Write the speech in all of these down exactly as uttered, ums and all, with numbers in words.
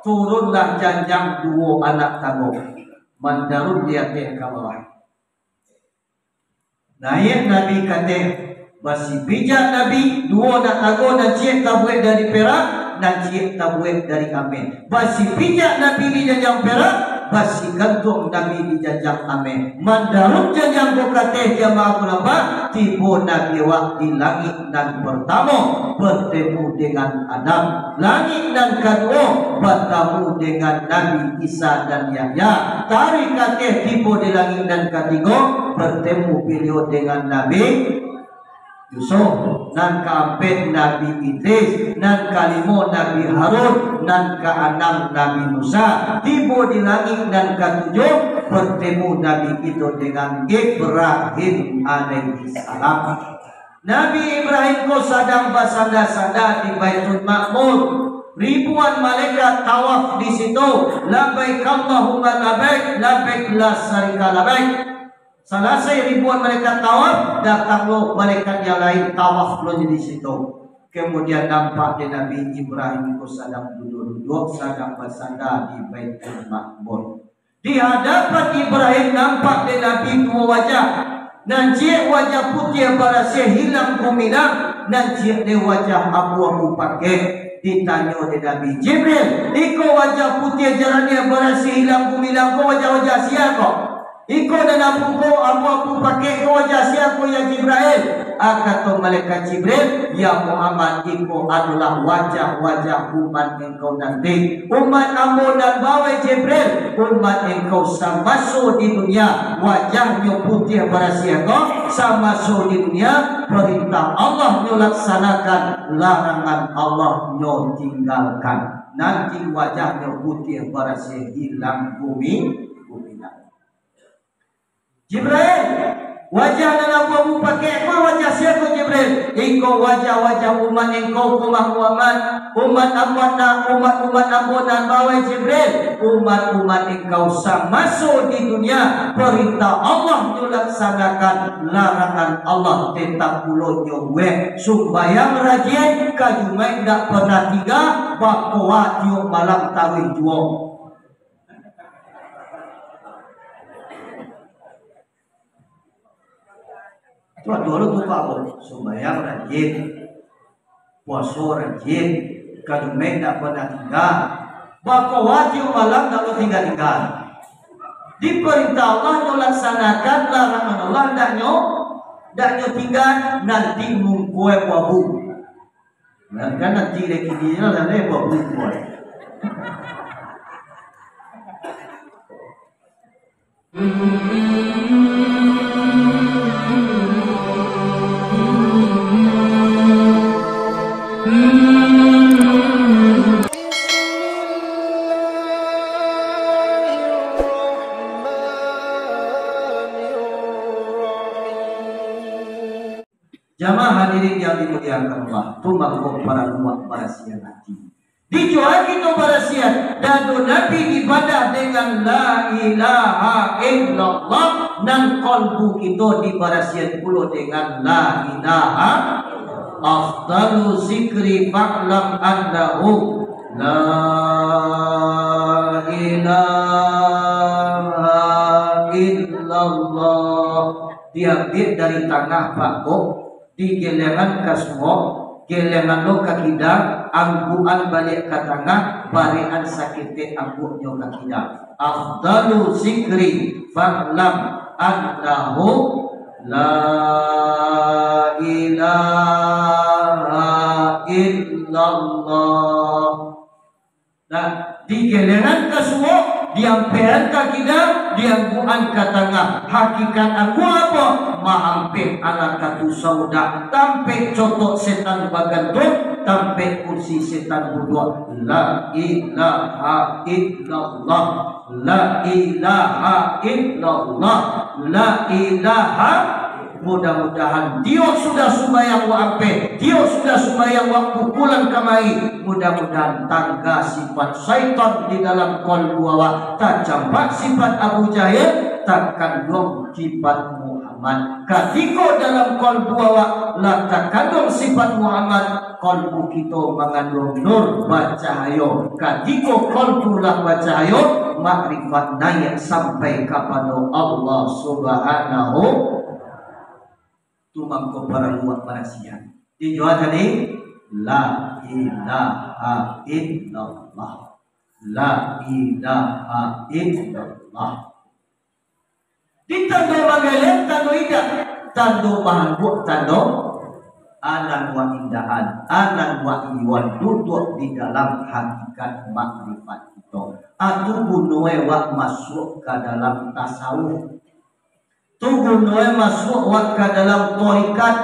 Turunlah janjang duo anak tanggo, mandarun di ateh ka bawah. Naiak Nabi ka ateh, basipijak Nabi, duo anak tanggo nan ciek tabuek dari perak, nan ciek tabuek dari ameh. Basipijak Nabi di janjang perak, basigantuang Nabi di janjang ameh. Mandarun janjang ko ka ateh, jamaah ulama, tibo Nabi awak di langik nan partamo, bertemu dengan Adam. Langik nan kaduo, batamu dengan Nabi Isa dan Yahya. Taruih ka ateh, tibo di langik nan katigo, bertemu beliau dengan Nabi Yusuf, nan kaampek Nabi Idris, nan kalimo Nabi Harun, nan kaanam Nabi Musa. Tibo di langik nan katujuah, bertemu Nabi kito dengan Ibrahim alaihissalam. Nabi Ibrahim ko sadang basanda-sanda di Baitul Makmur. Ribuan malaikat tawaf di situ. Labbaik Allahumma labbaik, labbaik la syarika labbaik. Salasai ribuan malaikat tawaf, datang lo malaikat yang lain tawaf lo di situ. Kemudian nampak dek Nabi Ibrahim ko sadang duduak-duduak, sadang basanda di Baitul Makmur. Di hadapan Ibrahim nampak dek Nabi duo wajah. Nan ciek wajah putiah barasiah hilang gumilang, nan ciek dek wajah abu-abu pakek. Ditanyo dek Nabi, "Jibril, iko wajah putiah jaraniah barasiah hilang gumilang ko wajah-wajah sia ko? Iko nan abu ko, abu-abu pakek ko wajah sia ko, ya Jibril?" A, kato malaikat Jibril, "Ya Muhammad, iko adolah wajah-wajah umat engkau nanti. Umat ambo nan baweh Jibril, umat engkau samaso di dunia, wajahnyo putiah barasiah ko, samaso di dunia, parintah Allah nyo laksanakan, larangan Allah nyo tinggalkan. Nanti wajahnyo putiah barasiah hilang gumi, gumilang." "Jibril, wajah nan abu-abu pakek ko wajah sia ko, Jibril?" "Iko wajah-wajah umat engkau ko mah, Muhammad. Umat ambo nan, umat-umat ambo nan baweh, Jibril. Umat-umat engkau samaso di dunia, parintah Allah nyo laksanakan, larangan Allah tetap pulo nyo buek. Sumbayang rajin, ka Jumaik ndak pernah tingga, bakoa tiok malam taruih juo." Tu ado lo tu, Pak, sumbayang rajin, puaso rajin, ka Jumaik ndak pernah tingga, bakoa tiok malam ndak lo tingga-tingga. Diparintah Allah nyo laksanakan, larangan Allah ndak nyo, ndak nyo tingga, nanti mungko e babu. Nah, kan nanti lagi dia lah, eh, babu mungko e. Jamaah hadirin yang dimuliakan Allah, tu mangko paralu barasiah ati. Dijual kito barasiah, dado Nabi dibadah dengan la ilaha illallah, nan kolbu kito dibarasiah pulo dengan la ilaha. Afdalu zikri fa'lam annahu la ilaha illallah. Diambiak dari tangah bakok, digelengan ka suok, gelengan lo ka kida, angguan baliak ka tangah, barikan saketek angguaknyo ka kida. Afdalu zikri fa'lam annahu la ilaha illallah. Nah, digelengan ka suok, diampean ka kida, diangguan ka tangah. Hakikat angguak apo? Maampek alaqatu sauda, tampek cotok setan bagantung, tampek kursi setan duduak. La ilaha illallah. La ilaha illallah. La ilaha. Mudah-mudahan, diok sudah sumbayang wak ampeh, diok sudah sumbayang wak pukulan kamari, mudah-mudahan tangga sifat syaitan di dalam kolbu awak, tacampak sifat Abu Jahil, takanduang sifat Muhammad. Muhammad. Katiko dalam kalbu awak lah takanduang sifat Muhammad, kalbu kito manganduang nur bacahayo. Katiko kalbu lah bacahayo, makrifat naiak sampai kapado Allah Subhanahu. Tu mangko paralu awak marasian. Dijawab tadi, la ilaha illallah. La ilaha illallah. Di tando manggaleh, tando indak, tando maangguak, tando anan wa indaan, anan wa iwan duduak di dalam hakikat makrifat kito. Atu gunoe wak masuak ka dalam tasawuf. Tu gunoe masuak wak ka dalam tarikat.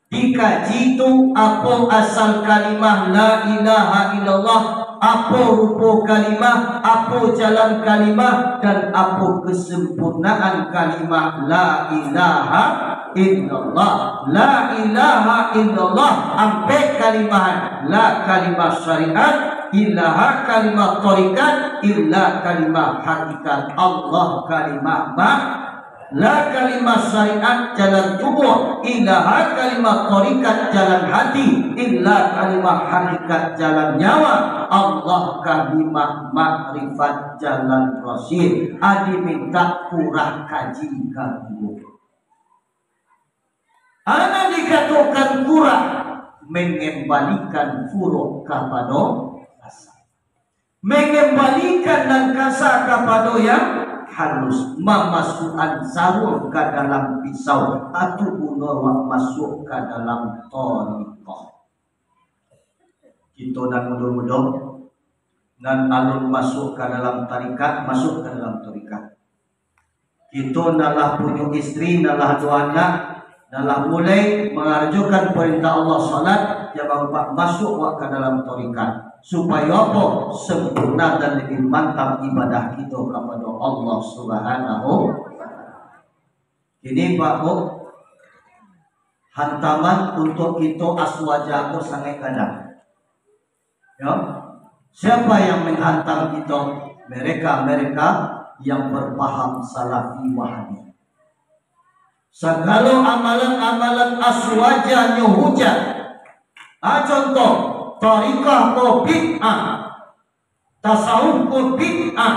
Dikaji tu, apo asal kalimah la ilaha illallah, apo rupo kalimah, apo jalan kalimah, dan apo kesempurnaan kalimah la ilaha illallah. La ilaha illallah, ampek kalimah. La kalimah syariat, ilaha kalimah tarikat, illa kalimah hakikat, Allah kalimah ma-, la kalimah syariat jalan tubuh, ilaha kalimah tarikat jalan hati, illa kalimah hakikat jalan nyawa, Allah kalimah makrifat jalan rasyid. Adi mintak kurah kaji ka guru. Anak dikatokan kurah, mengembalikan furuk kapado asal. Mengembalikan nan kasa kapado yang halus, mamasukan saruang ka dalam pisau, atu guno wak masuak ka dalam torikoh. Kito nan mudo-mudo, nan alun masuak ka dalam tarikat, masuak ka dalam tarikat. Kito nan lah punyo istri, nan lah ado anak, nan lah mulai mangarajokan parentah Allah, salat, jan lupo masuak wak ka dalam tarikat. Supayo apo? Sempurna dan labiah mantap ibadah kito kapado Allah Subhanahu. Kini, Pak, Bu, hantaman untuak kito aswaja ko sangaik gadang. Yo. Siapa yang menghantam kito? Mereka-mereka yang berpaham salafi wahabi. Sagalo amalan-amalan aswaja nyo hujat. Ah, contoh, tarikah ko bid'ah, tasawuf ko bid'ah.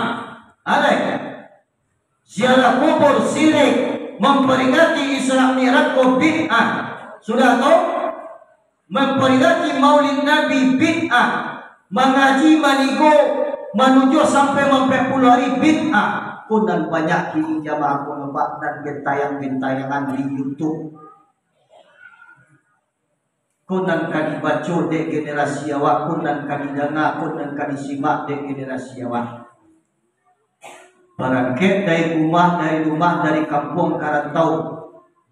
Alai. Ziarah kubur sirik, memperingati Isra Mi'raj ko bid'ah. Sudah tu, memperingati Maulid Nabi bid'ah, mangaji manigo manujuah sampai mampek puluah hari bid'ah. Ko nan banyak kini jamaah ko nampak nan bentayang-bentayangan di YouTube. Ko nan ka dibaco dek generasi awak, ko nan ka didanga, ko nan ka disimak dek generasi awak. Barangkek dari rumah, dari rumah, dari kampuang ka rantau,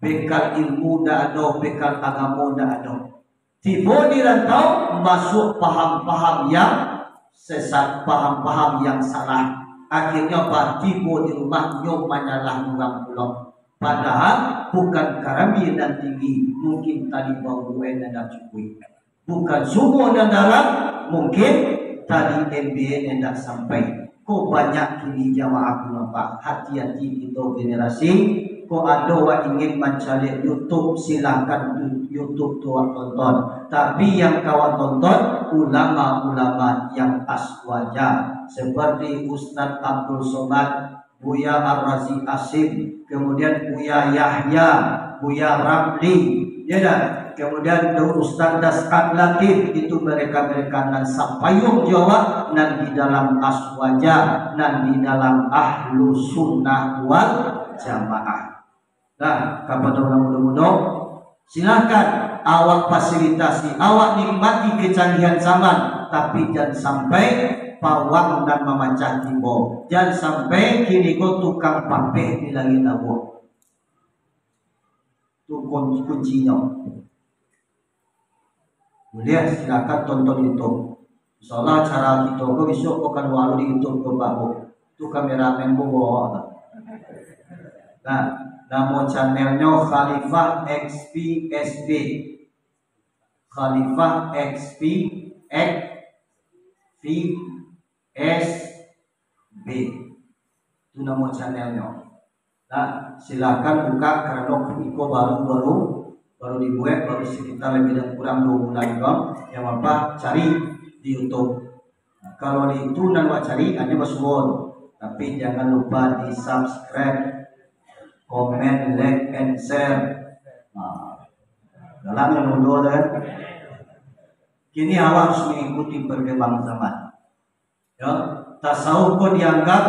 bekal ilmu ndak ado, bekal agamo ndak ado. Tibo di rantau, masuak paham-paham yang sesat, paham-paham yang salah. Akhirnyo, tibo di rumah, nyo manyalah urang pulo. Padahal bukan karambia nan tinggi, mungkin tali bambu nan indak cukuik. Bukan sumua nan dalam, mungkin tali embiak nan indak sampai. Ko banyak kini jamaah ko nampak. Hati-hati kito generasi. Ko ado wak ingin mancaliak YouTube, silahkan tu YouTube tu wak tonton. Tapi yang ka wak tonton ulama-ulama yang aswaja, seperti Ustaz Abdul Somad, Buya Ar-Razi Asim, kemudian Buya Yahya, Buya Ramli, ya dah. Kemudian tu Ustaz Daskat Latif, itu mereka-mereka nan sapayuang jo awak, nan di dalam aswaja, nan di dalam ahlu sunnah wal jamaah. Nah, kapado urang mudo-mudo, silahkan awak fasilitasi, awak nikmati kecanggihan zaman, tapi jan sampai pawang nan mamacah tibo, jan sampai kini ko tukang papeh di langik labuah. Tu kun-, kuncinyo. Buliah, silakan tonton YouTube. Insyaallah acara kito ko bisuak ko kalua di YouTube ko, Pak, Bu. Tu kameramen ko bawa. Nah, namo channelnyo Khalifah X P S B. Khalifah X P, X P S B. Tu namo channelnyo. Nah, silakan buka, karano iko baru, baru, baru dibuek, baru sekitar lebih dan kurang dua bulan ko. Yang apa, cari di YouTube. Nah, kalau di itu nan awak cari, hanya basuo. Tapi jangan lupa di subscribe, comment, like, and share. Nah, dalam yang mundur kan. Kini awak harus mengikuti perkembangan zaman. Ya, tasawuf ko dianggap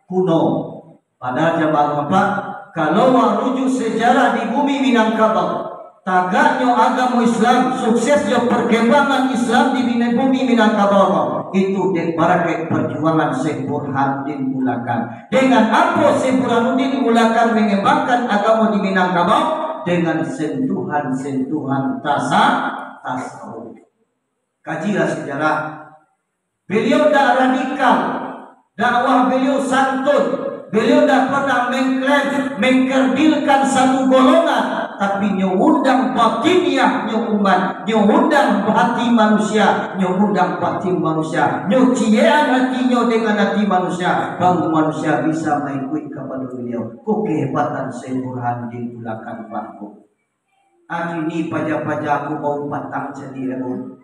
kuno. Padahal jamaah Bapak, kalau wak rujuk sejarah di bumi Minangkabau, tagaknyo agamo Islam, suksesnyo perkembangan Islam di Mina-, bumi Minangkabau ko, itu dek barakat perjuangan Syekh Burhanuddin Ulakan. Dengan apo Syekh Burhanuddin Ulakan mengembangkan agamo di Minangkabau? Dengan sentuhan-sentuhan tasa-, tasawuf. Kajilah sejarah. Beliau dak radikal, dakwah beliau santun, beliau dak pernah mengklaim, mengkerdilkan satu golongan, tapi nyo undang batiniah nyo umat, nyo undang hati manusia, nyo undang batin manusia, nyo ciyekan hatinyo dengan hati manusia, baru manusia bisa maikuik kapado beliau. Ko kehebatan Syekh Burhanuddin Ulakan Bangkok. Akini paja-paja aku bau patang cadiak aku.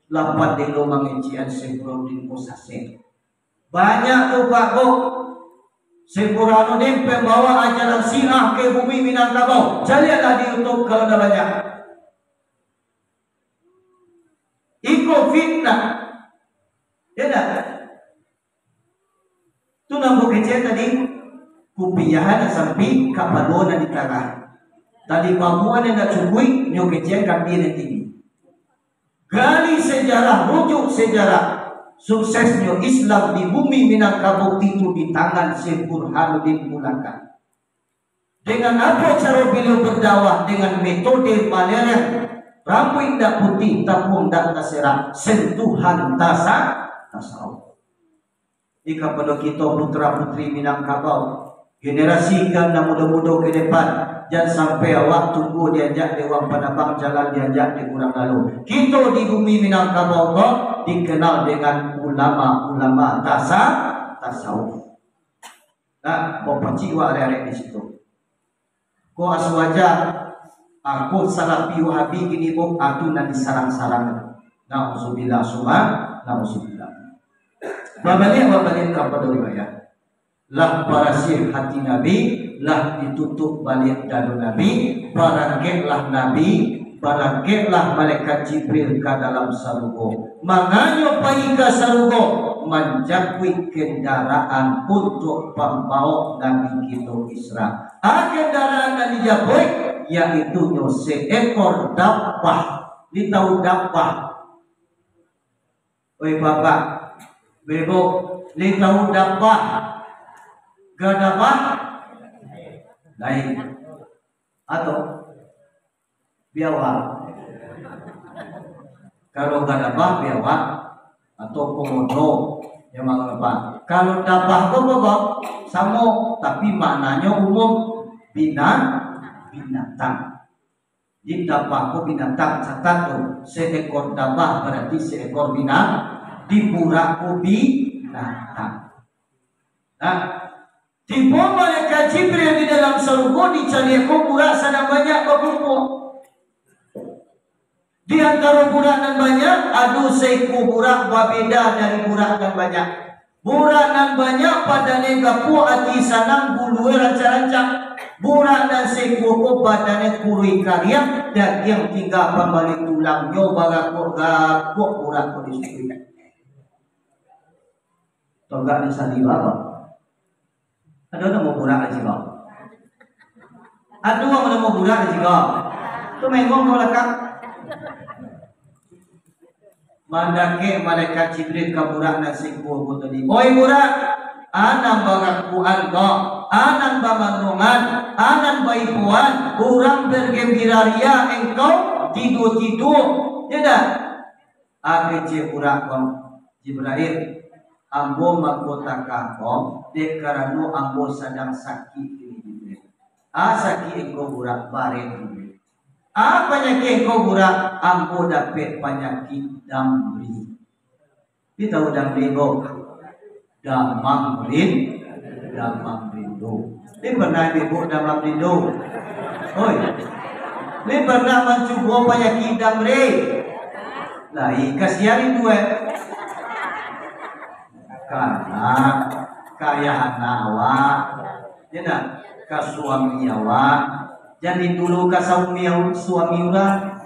Lapan delo mangecekan Syekh Burhanuddin ko sasek. Banyak tu, Pak, Bu. Syekh Burhanuddin pembawa ajaran Syiah ke bumi Minangkabau. Caliaklah di YouTube kalau dah banyak. Iko fitnah. Ya dah? Tu nan bukecek tadi, kupiah nan sampik, kapalo nan di tangah. Tali pamuan nan nak cukuik, nyo kecek kambia nan tinggi. Gali sejarah, rujuk sejarah. Suksesnyo Islam di bumi Minangkabau itu di tangan Syekh Burhanuddin Ulakan. Dengan apo caro beliau berdakwah? Dengan metode malereh, rambuik indak putih, tapuang indak taserak, sentuhan tasa-, tasawuf. Di kapado kito putra putri Minangkabau, generasi ka nan mudo-mudo ke depan, jan sampai awak tunggu diajak dek urang Padabang, jalan diajak dek urang Lalo. Kito di bumi Minangkabau ko dikenal dengan ulama-ulama tasa-, tasawuf. Nah, bapacik wak arek-arek di situ. Ko asuh aja, ah, ko salafi Wahabi kini ko, ah, tu nan disarang-sarang. Nauzubillah, suma nauzubillah. Babaliak, babaliak kapado riwayat. Lah barasiah hati Nabi, lah ditutuik baliak dado Nabi, barangkeklah Nabi, barangkeklah malaikat Jibril ka dalam sarugo. Manganyo pai ka sarugo, manjapuik kendaraan untuak pambao Nabi kito Isra. A, kendaraan nan dijapuik, yaitunyo seekor dabbah. Di tau dabbah? Oi, Bapak, Ibu, di tau dabbah? Gadabah? Lain. Atau biawak? Kalau gadabah, biawak atau komodo, yang mangapa? Kalau dabbah ko, Bapak, samo, tapi maknanyo umum, bina-, binatang. Di dabbah ko binatang, catat tu, seekor dabbah berarti seekor bina-, di burak ko binatang. Nah, tibo malaikat Jibril di dalam sarugo, dicaliak ko burak sadang banyak bakumpua. Di antaro burak nan banyak, ado saikua burak babeda dari burak nan banyak. Burak nan banyak padannyo gapuak, ati sanang, bulunyo rancak-rancak. Burak nan saikua ko badannyo kuruih kariang, dagiang tingga pambali tulangnyo, bagakuak-gakuak burak ko di situ. Togak di saliwa, Bang. Ado namo burak di situ? Ado namo burak di situ? Tu mengong ka balakang. Mandakek malaikat Jibril ka burak nan saikua ko tadi. Oi burak, a nan bagakuan ko, a nan bamanongan, a nan baiboan, urang bergembira ria engkau tidur-tidur, ya dah? A kecek burak ko, Jibril, ambo mako takah ko, dek karano ambo sadang sakik kini, Jibril. A sakik engkau burak, bareh, Jibril. A panyakik engkau burak, ambo dapek panyakik damri. Pi tahu damri ko? Damam rin-, damam rindu. Lai pernah ibu-ibu damam rindu? Oi, lai pernah mancubo panyakik damre? Lai, kasian itu, eh. Ka anak, ka ayah anak awak, ya ndak? Ka suami awak. Jan rindu lo ka suami, suami urang.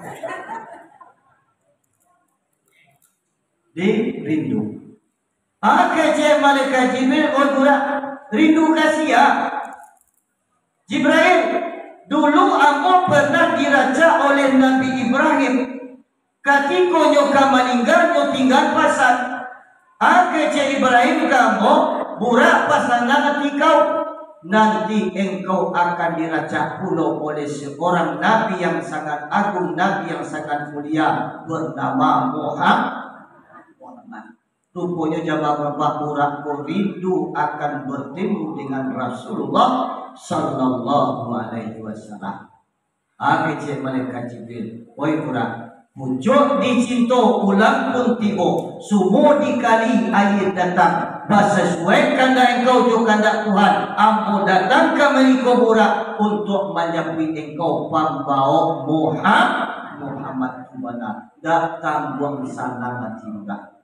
Di rindu. Ah, kecek malaikat Jibril, "Oi burak, rindu ka sia?" "Jibril, dulu ambo pernah diracak oleh Nabi Ibrahim. Katiko nyo ka maningga, nyo tingga pasan." Ah, kecek Ibrahim ka ambo, "Burak, pasangan ati kau. Nanti engkau akan diracak pulo oleh seorang nabi yang sangat agung, nabi yang sangat mulia, bernama Muhammad." Ruponyo jamaah bapak, burak ko rindu akan bertemu dengan Rasulullah sallallahu alaihi wasallam. Ah, kecek malaikat Jibril, "Oi burak, pucuak dicinto ulang pun tibo, sumua dikali aia datang. Basasuai kandak engkau jo kandak Tuhan, ambo datang kamari ko burak untuak manjapuik engkau pambaok Muha-, Muhammad tu bana." Datang buang sanang ati burak.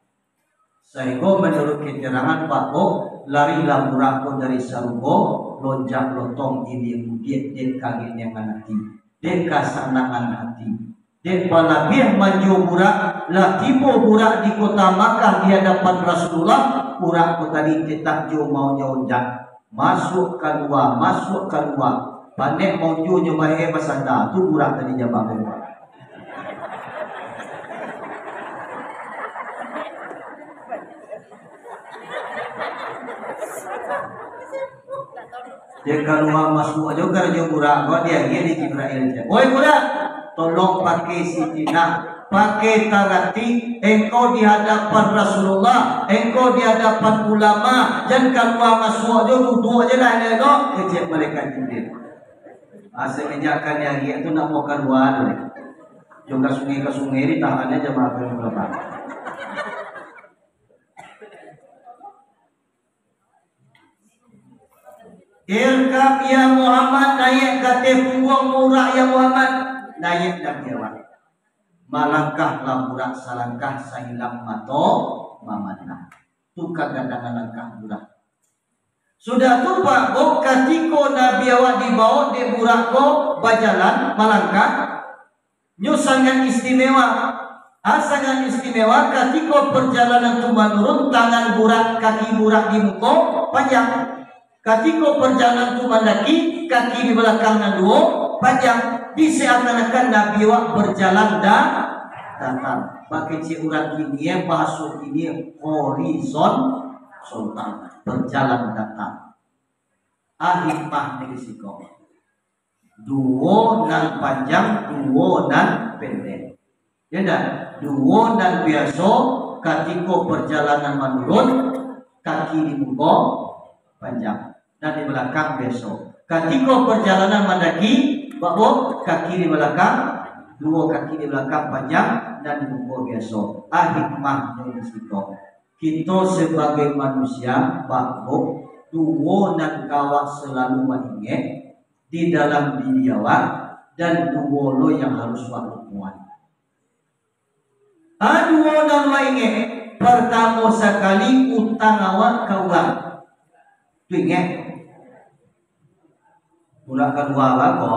Sainggo manuruik keterangan Pak Bok, larilah burak ko dari sarugo, lonjak lotong ilia mudiak, dek kageneangan ati, dek kasanangan ati, dek balabiah manjo burak. Lah tibo burak di kota Makkah di hadapan Rasulullah, burak ko tadi tetap jo maunjak-unjak, masuak kalua, masuak kalua, panek maunjunyo bae basanda, tu burak tadi jamaah bapak. Dia kalua masuak jo karajo burak, kok diagiah di Jibrail je. "Oi burak, tolong pakai sitinah, pakai tarati, engkau di hadapan Rasulullah, engkau di hadapan ulama, jan kalua masuak jo, duduak je lah elok-elok," kecek malaikat Jibril. Asa injakan yang agiah tu nak mau kalua tu. Jo ka sungai, ka sungai, ditahannyo jamaah ulama. "Irkab ya Muhammad, naiak ka ateh pungguang burak ya Muhammad." Naiak Nabi awak. Malangkahlah burak salangkah, sahilang mato mamandang. Tu kagadangan langkah burak. Sudah tu, Pak Bok, katiko Nabi awak dibaok dek burak ko bajalan, malangkah, nyo sangaik istimewa. Ah, sangaik istimewa, katiko parjalanan tu manurun, tangan burak, kaki burak di muko, panjang. Katiko parjalanan tu mandaki, kaki di balakang nan duo, panjang. Di seakan-akan Nabi awak berjalan da-, datar. Bakecek urang kini, eh, bahaso kini, horizon-, sontal, berjalan datar. Ah, hikmahnyo di siko. Duo nan panjang, duo nan pendek. Ya ndak? Duo nan biaso, katiko parjalanan manurun, kaki di muko panjang, nan di balakang biaso. Katiko parjalanan mandaki, bak bo, kaki di balakang, duo kaki di balakang panjang, nan di muko biaso. Ah, hikmahnyo di siko. Kito sabagai manusia, bak bo, duo nan ka awak salalu maingek, di dalam diri awak, dan duo lo yang harus wak lupoan. Ah, duo nan wak ingek, partamo sakali utang awak ka urang. Tu ingek. Burak kalua bako.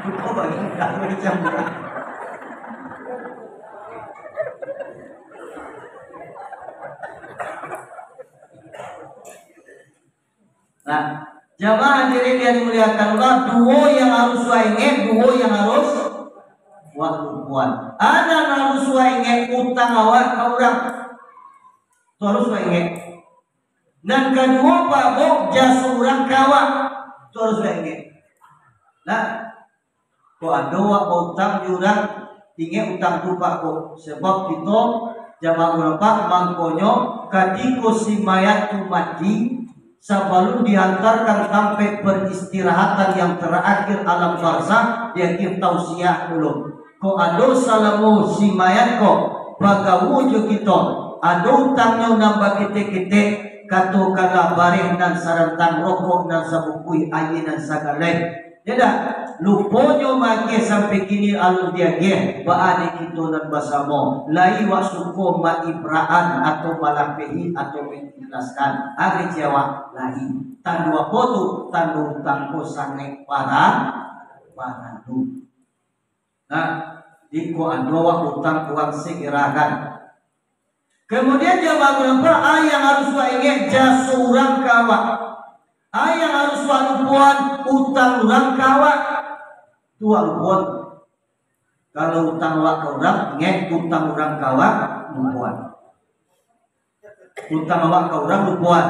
Lupo bagi utang macam burak. Nah, jamaah hadirin yang dimuliakan Allah, duo yang harus wak ingek, duo yang harus wak lupoan. Nan harus wak ingek, utang awak ka urang. Tu harus wak ingek. Nan kaduo, Pak Bok, jaso urang ka awak. Tu harus wak ingek. Nah, kok ado wak bautang di urang, ingek utang tu, Pak, kok. Sabab kito jamaah ulama, mangkonyo katiko si mayat tu mati, sabalun diantarkan tampek peristirahatan yang terakhir alam barzakh, diagiah tausiah dulu. Kok ado salamo si mayat ko bagawo jo kito, ado utangnyo nan baketek-ketek, Katokanlah bareh nan sarantang, rokok nan sabukuih, aia nan sagaleh. Ya dak? Luponyo maagiah sampai kini alun diagiah. Baa dek kito nan basamo? Lai wak suko maibraan atau malapehi atau maikhlaskan? Ari jawab, lai. Tando apo tu? Tando utang ko sangaik parah, paralu. Nah, jikok ado awak utang urang, sagerakan. Kamudian, jamaah urang, a yang harus awak ingek, jaso urang ka awak. A yang harus awak lupoan, utang urang ka awak. Tu awak lupoan. Kalau utang awak ka urang, ingek, utang urang ka awak, lupoan. Utang awak ka urang, lupoan.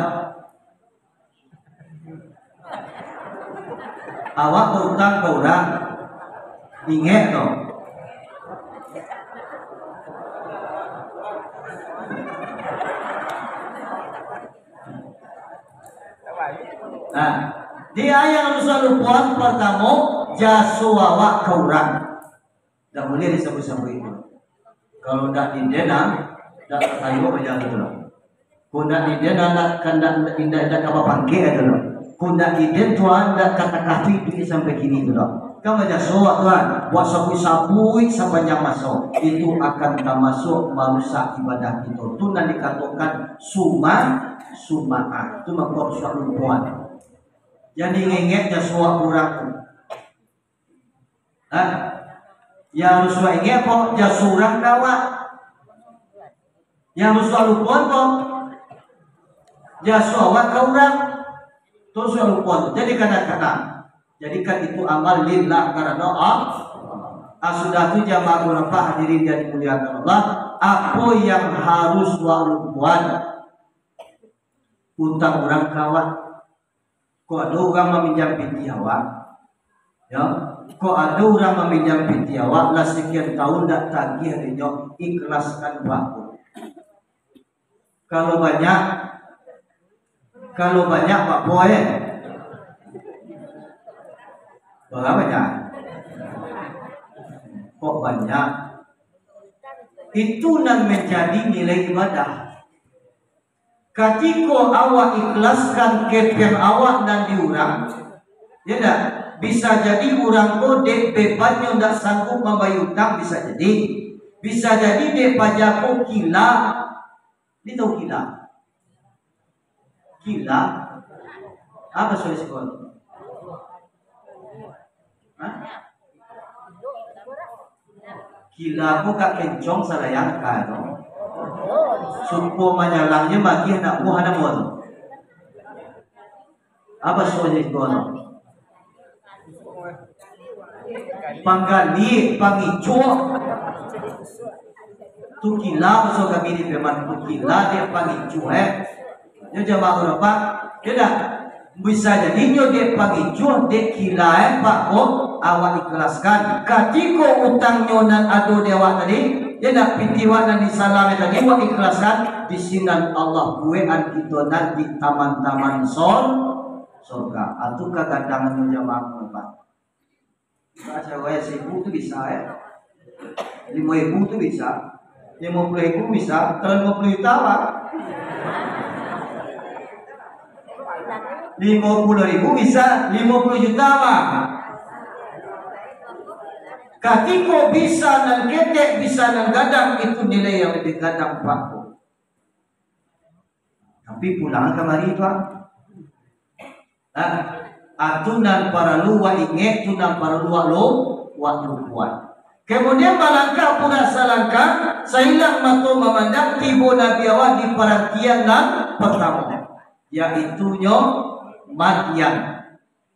Awak bautang ka urang, ingek tu. Nah, di a yang harus awak lupoan, partamo, jaso awak ka urang. Ndak buliah disabuik-sabuik tu. Kalau ndak di den, ah, ndak tatayo bajalan tu lah. Kok ndak di den, ah, ndak, kan ndak, ndak, ndak, ndak ka bapangkek tu lah. Kok ndak di den tu, ah, ndak ka takah tu iduik sampai kini tu lah. Kan bajaso awak tu kan, buat sabuik-sabuik sapanjang maso. Itu akan tamasuak marusak ibadah kito. Tu nan dikatokan suma-, sumaah. Tu mako harus awak lupoan. Jadi ingek jaso awak ka urang tu. Ha? Yang harus awak ingek apo? Jaso urang ka awak. Yang harus awak lupoan apo? Jaso awak ka urang. Tu harus awak lupoan. Jadi kana-kana. Jadikan itu amal lillah, karano Allah. Ah, sudah tu, jamaah urang, hadirin yang dimuliakan Allah, apo yang harus awak lupoan? Utang urang ka awak. Kok ado urang maminjam pitih awak, yo, kok ado urang maminjam pitih awak, lah sakian taun ndak tagiah dek inyo, ikhlaskan bako. Kalau banyak, kalau banyak, bako, eh? Bara banyak? Kok banyak? Itu nan manjadi nilai ibadah. Katiko awak ikhlaskan kepeng awak nan di urang, ya ndak? Bisa jadi urang ko dek bebannyo ndak sanggup mambayia utang, bisa jadi. Bisa jadi dek paja ko kila. Ni tahu kila? Kila? Apo soal sikolah? Hah? Kila ko kak kencong salayang ka tu. Suko manyalangnyo magiah anak buah namo tu. Apo suahnyo itu, no? Panggali, pangicuah. Tu kila, maso kami di Piaman tu kila, dek pangicuah, eh. Nyo jamaah urang, Pak. Yo ndak? Bisa jadi nyo dek pangicuah, dek kila, eh, Pak, ko awak ikhlaskan. Katiko utangnyo nan ado di awak tadi, yo ndak, pitih awak nan disalang tadi, awak ikhlaskan, di sinan Allah buekan kito nan di taman-taman sor-, sorga. Ah, tu kagadangannyo jamaah, Pak. Baca wae seribu tu bisa, eh. Limo ribu tu bisa. Limo puluah ribu bisa. Kalau limo puluah juta, Pak? Limo puluah ribu bisa, limo puluah juta, Pak? Katiko bisa nan ketek, bisa nan gadang, itu nilai yang labiah gadang, Pak. Tapi pulang kamari tu, ah. Nah, ah, tu nan paralu wak ingek, tu nan paralu wak lu-, wak lupoan. Kemudian balangkah pulang salangkah, sailang mato mamandang, tibo Nabi Allah di parantian nan partamo, yaitunyo Madyan.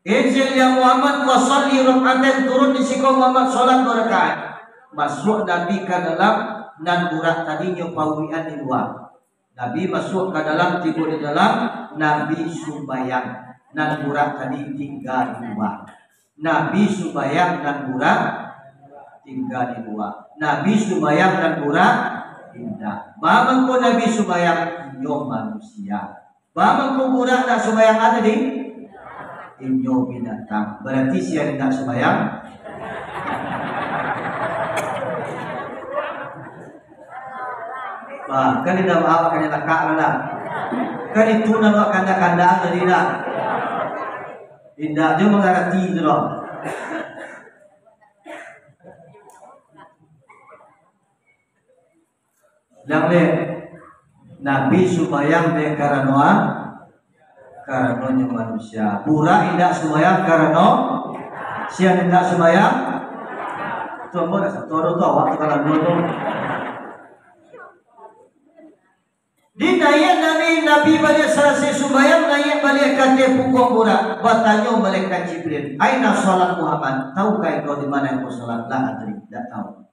Injil ya Muhammad, wa shalli rak'atain, turun di siko Muhammad, sholat dua rakaat. Masuak Nabi ka dalam, nan burak tadinyo paulian di lua. Nabi masuak ka dalam, tibo di dalam, Nabi sumbayang, nan burak tadi tingga di lua. Nabi sumbayang, nan burak tingga di lua. Nabi sumbayang, nan burak indak. Baa mangko Nabi sumbayang? Inyo manusia. Baa mangko burak ndak sumbayang tadi? Inyo binatang. Barati sia nan indak sumbayang? Bah, kan indak awak kan lakak lah dah. Kan itu nan awak kandak-kandak tadi dah. Indak, dia mangarati tu doh. Yang le, Nabi sumbayang dek karano a-, karanonyo manusia. Burak indak sumbayang karano, sian indak sumbayang. Tu ambo dah satu tu awak tu kalau dua tu. Di naiak Nabi, Nabi baliak salasai sumbayang, naiak baliak ka ateh pungguang burak, batanyo malaikat Jibril, "Aina sholat Muhammad? Tahukah engkau di mana engkau sholat?" "La adri, indak tahu."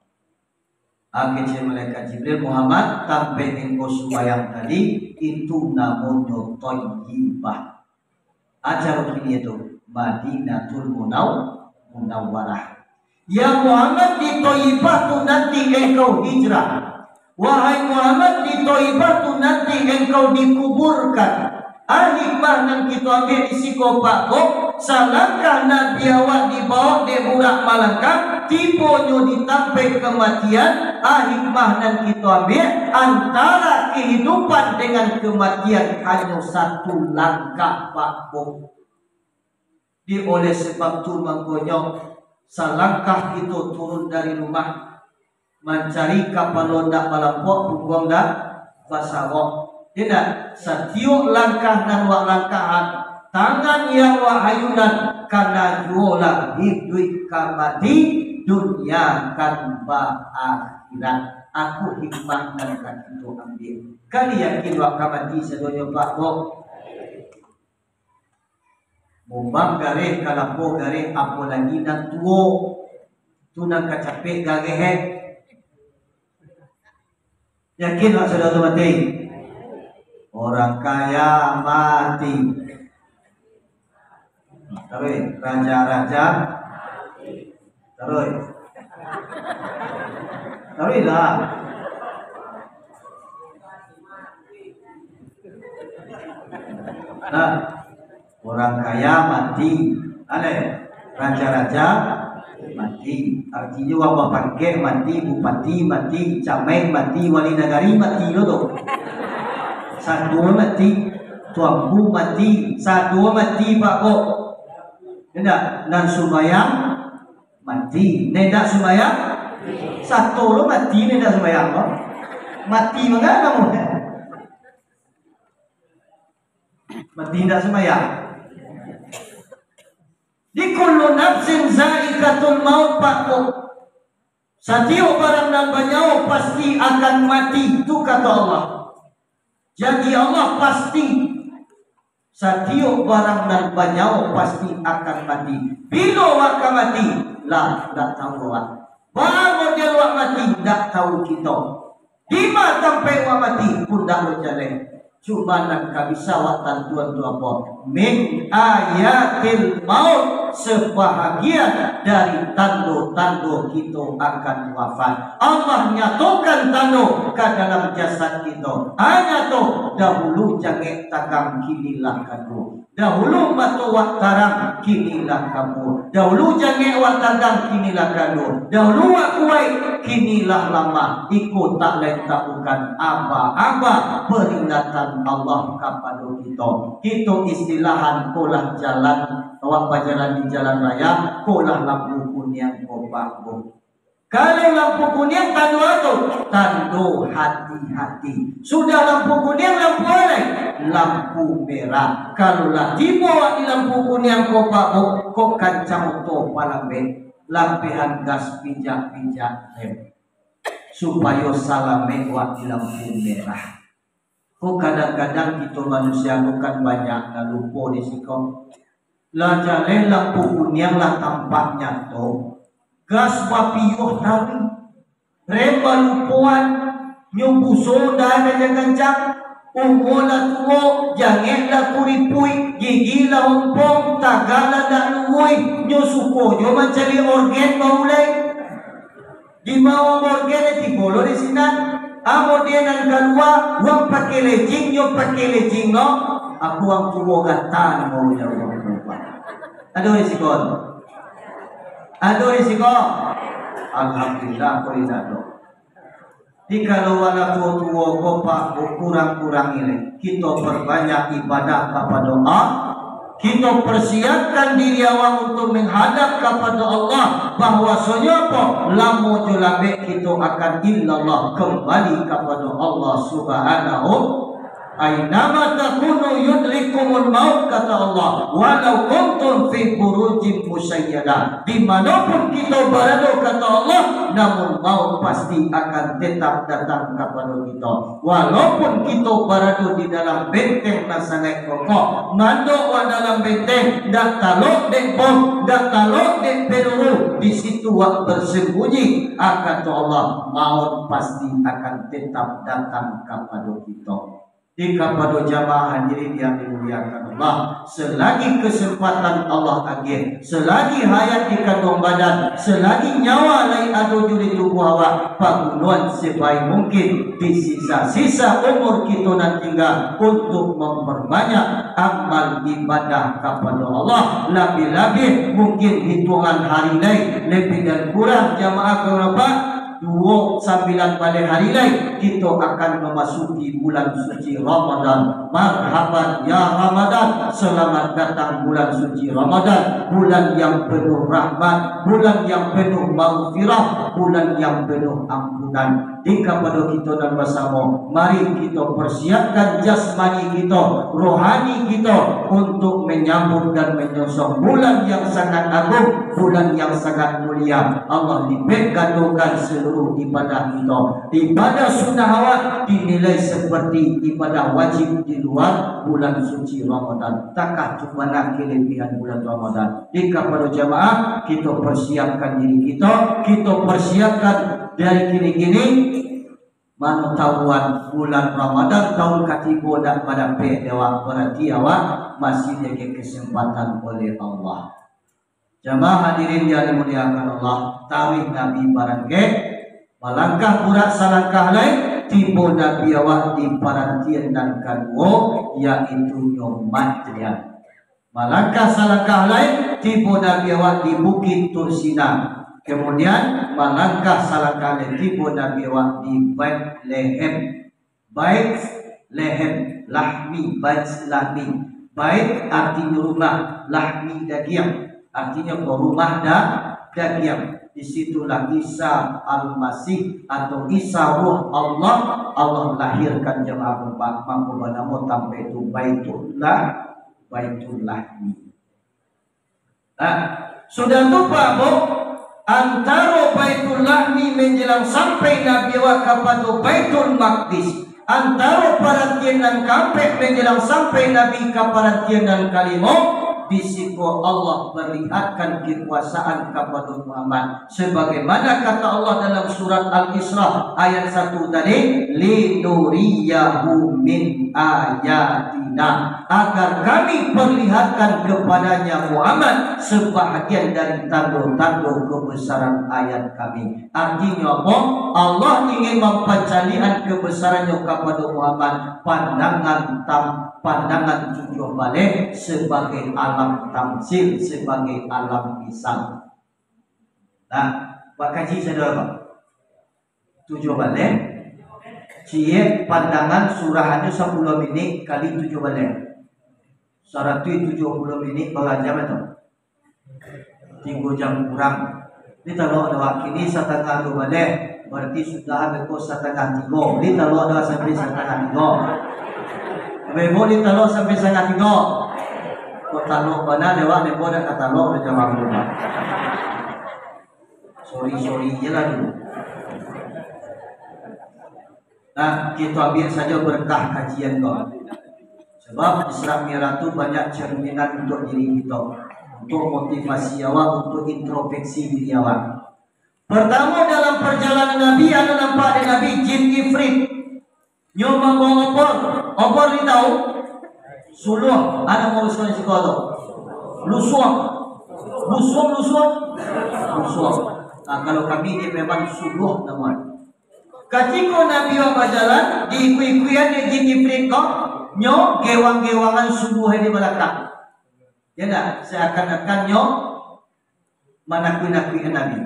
Kecek malaikat Jibril, "Muhammad, tampek engkau sumbayang tadi, itu namonyo Thayyibah." Acara kini tu, Madinatul Munau-, Munawwarah. Ya Muhammad, di Thayyibah tu nanti engkau hijrah. Wahai Muhammad, di Thayyibah tu nanti engkau dikuburkan. Ah, hikmah nan kito ambiak di siko, Pak, ko, salangkah Nabi awak dibawok dek burak malangkah, tibonyo di tampek kamatian, ah, hikmah nan kito ambiak, antara kehidupan dengan kematian hanyo satu langkah, Pak, ko. Di oleh sebab tu mangkonyo, salangkah kito turun dari rumah, mancari kapalo ndak balampuak, pungguang ndak basarok. Indak, satiok langkah nan wak langkahan, tangan yang wak ayunan, kana juolah iduik ka mati, dunia kan baakhirat. Aku hikmah nan ka kito ambiak. Kali yakin wak ka mati sadonyo, Pak, ko? Mumbang gareh, kalapo gareh, apo lagi nan tuo. Tu nan ka capek gareh, eh. Yakin wak sudah tu mati? Orang kaya mati. Taruih, raja-raja. Taruih. Taruihlah. Nah, orang kaya mati. Aleh, raja-raja mati. Artinyo, urang bapangkek mati, bupati mati, camat mati, wali nagari mati lo tu. Satu mati, tuanku mati, satu mati, Pak, ko. Indak, nan sumbayang mati. Nan indak sumbayang, sato lo mati, nan indak sumbayang lo. Mati mangana namonyo? Mati indak sumbayang. Di kullu nafsin zaikatul maut, Pak, ko. Satiok barang nan banyawo pasti akan mati, tu kato Allah. Janji Allah pasti. Satiok barang nan banyawo pasti akan mati. Bilo wak ka mati? Lah, ndak tahu wak. Baa model wak mati? Ndak tahu kito. Dima tampek wak mati pun ndak lo jaleh. Cuma nan ka bisa wak tantuan tu apo? Min ayatil maut, sabahagian dari tando-tando kito akan wafat. Allah nyatokan tando ka dalam jasad kito. Ha, nyato, dahulu jangek tagang, kini lah kaduo. Dahulu mato wak tarang, kini lah kabua. Dahulu jangek wak tagang, kini lah kaduo. Dahulu wak kuaik, kini lah lamah. Iko tak lain tak bukan aba-aba peringatan Allah kapado kito. Kito istilahan ko lah jalan, awak bajalan di jalan raya, ko lah lampu kuniang, ko bagus. Kalau lampu kuniang, tando apo tu? Tando hati-hati. Sudah lampu kuniang, lampu apo lai? Lampu merah. Kalau lah tibo di lampu kuniang, ko, Pak, ko, ko kancang oto palambek, lapehan gas, pijak-pijak rem, supayo salamek wak di lampu merah. Ko kadang-kadang kito manusia ko kan banyak nan lupo di siko. Lah jaleh lampu kuniang lah tampak nyato, gas bapiuah taruih, rem balupoan, nyo buso ndak kancang-kancang, umua lah tuo, jangek lah kuripuik, gigi lah ompong, tagak lah ndak luruih, nyo suko nyo mancaliak orgen baulai. Di bawah orgen tibo lo di sinan. Amo dia nan kalua, wang pakai lejing, nyo pakai lejing lo. Aku wang tuo gata namo nyo wang tuo. Ado risiko tu? Ado risiko? Alhamdulillah, ko indak ado. Jikalau anak tuo-tuo ko, Pak, kurang-kurangi lai. Kito perbanyak ibadah kapado Allah. Kito persiapkan diri awak untuk menghadap kapado Allah. Bahwasonyo apo? Lamo jo lambek kito akan ilallah, kembali kapado Allah Subhanahu. "Ainama takunu yudrikumul maut," kata Allah, "walau kuntum fi burujim musayyadah." Di manopun kito barado, kata Allah, namun maut pasti akan tetap datang kapado kito. Walaupun kito barado di dalam benteng nan sangaik kokoh, mandok wak dalam benteng, ndak talok dek bom, ndak talok dek peluru, di situ wak bersembunyi, ah, kato Allah, maut pasti akan tetap datang kapado kito. Di kapado jamaah hadirin yang dimuliakan Allah, selagi kesempatan Allah agiah, selagi hayat di kanduang badan, selagi nyawa lai ado jo di tubuah awak, pagunoan sebaik mungkin di sisa-sisa umur kito nan tingga untuk memperbanyak amal ibadah kapado Allah. Labiah-labiah mungkin hitungan hari lai, lebih dan kurang jamaah karabat, duo sambilan baleh hari lai, kito akan mamasuki bulan suci Ramadan. Marhaban ya Ramadan, selamat datang bulan suci Ramadan, bulan yang penuh rahmat, bulan yang penuh maghfirah, bulan yang penuh ampunan. Di kapado kito nan basamo, mari kito persiapkan jasmani kito, rohani kito, untuk menyambut dan menyongsong bulan yang sangat agung, bulan yang sangat mulia. Allah lipek gandokan seluruh ibadah kito. Ibadah sunnah awak dinilai seperti ibadah wajib di luar bulan suci Ramadan. Takah tu bana kelebihan bulan Ramadan. Di kapado jamaah, kito persiapkan diri kito, kito persiapkan dari kini-kini, mano tahuan bulan Ramadan taun katibo dak badapek dek awak, berarti awak masih diberi kesempatan oleh Allah. Jamaah hadirin yang dimuliakan Allah, taruih Nabi barangkek, malangkah burak salangkah lai, tibo Nabi awak di parantian nan kaduo, yaitu nyo Madyan. Malangkah salangkah lai, tibo Nabi awak di Bukit Tursina. Kemudian, malangkah salangkah lai, tibo Nabi awak di Bethlehem. Bait Lehem, Lahmi, Bait Lahmi. Bait artinyo rumah, Lahmi dagiang. Artinyo ko rumah da-, dagiang. Di situlah Isa Al-Masih atau Isa Ruh Allah, Allah lahirkan jamaah kompak, mangko banamo tampek tu Baitullah, Baitul Lahmi. Nah, sudah tu, Pak, Bu, antaro Baitul Lahmi menjelang sampai Nabi awak kapado Baitul Maqdis, antaro parantian nan kaampek menjelang sampai Nabi ka parantian nan kalimo, di siko Allah perlihatkan kekuasaan kapado Muhammad. Sebagaimana kata Allah dalam surat Al-Isra ayat satu tadi, "Linuriyahu min ayatina," agar Kami perlihatkan kepadanya Muhammad sebahagian dari tando-tando kebesaran ayat Kami. Artinyo apo? Allah ingin mampacaliakan kebesaran-Nyo kapado Muhammad, pandangan tam-, pandangan tujuah baleh sebagai alam tamsil, sebagai alam misal. Nah, bakaji sadonyo, Pak. Tujuah baleh. Ciek pandangan surahannyo sapuluah minik kali tujuah baleh. Saratuih tujuah puluah minik bara jam tu? Tigo jam kurang. Ni kalau ada wakil ni satangah duo baleh, berarti sudah beko satangah tigo. Ni kalau ada sampai satangah tigo. Bebo ni kalau sampai satangah tigo. Kok talok bana dewa, bebo nak katalok macam apa? Sorry-sorry je lah dulu. Nah, kito ambiak sajo berkah kajian ko. Sebab Isra Mi'raj tu banyak cerminan untuk diri kito, untuk motivasi awak, untuk introspeksi diri awak. Pertamo, dalam perjalanan Nabi, anu nampak dek Nabi, jin ifrit. Nyo mambawa obor. Obor ni tahu? Suluah. Anak mau suluah siko tu. Lusuang. Lusuang, lusuang. Lusuang. Nah, kalau kami ni memang suluah namanya. Katiko Nabi awak bajalan, diikuik-ikuikan dek jin ifrit ko, nyo gewang-gewangan suluah di balakang. Ya ndak? Seakan-akan nyo manakuik-nakuikan Nabi.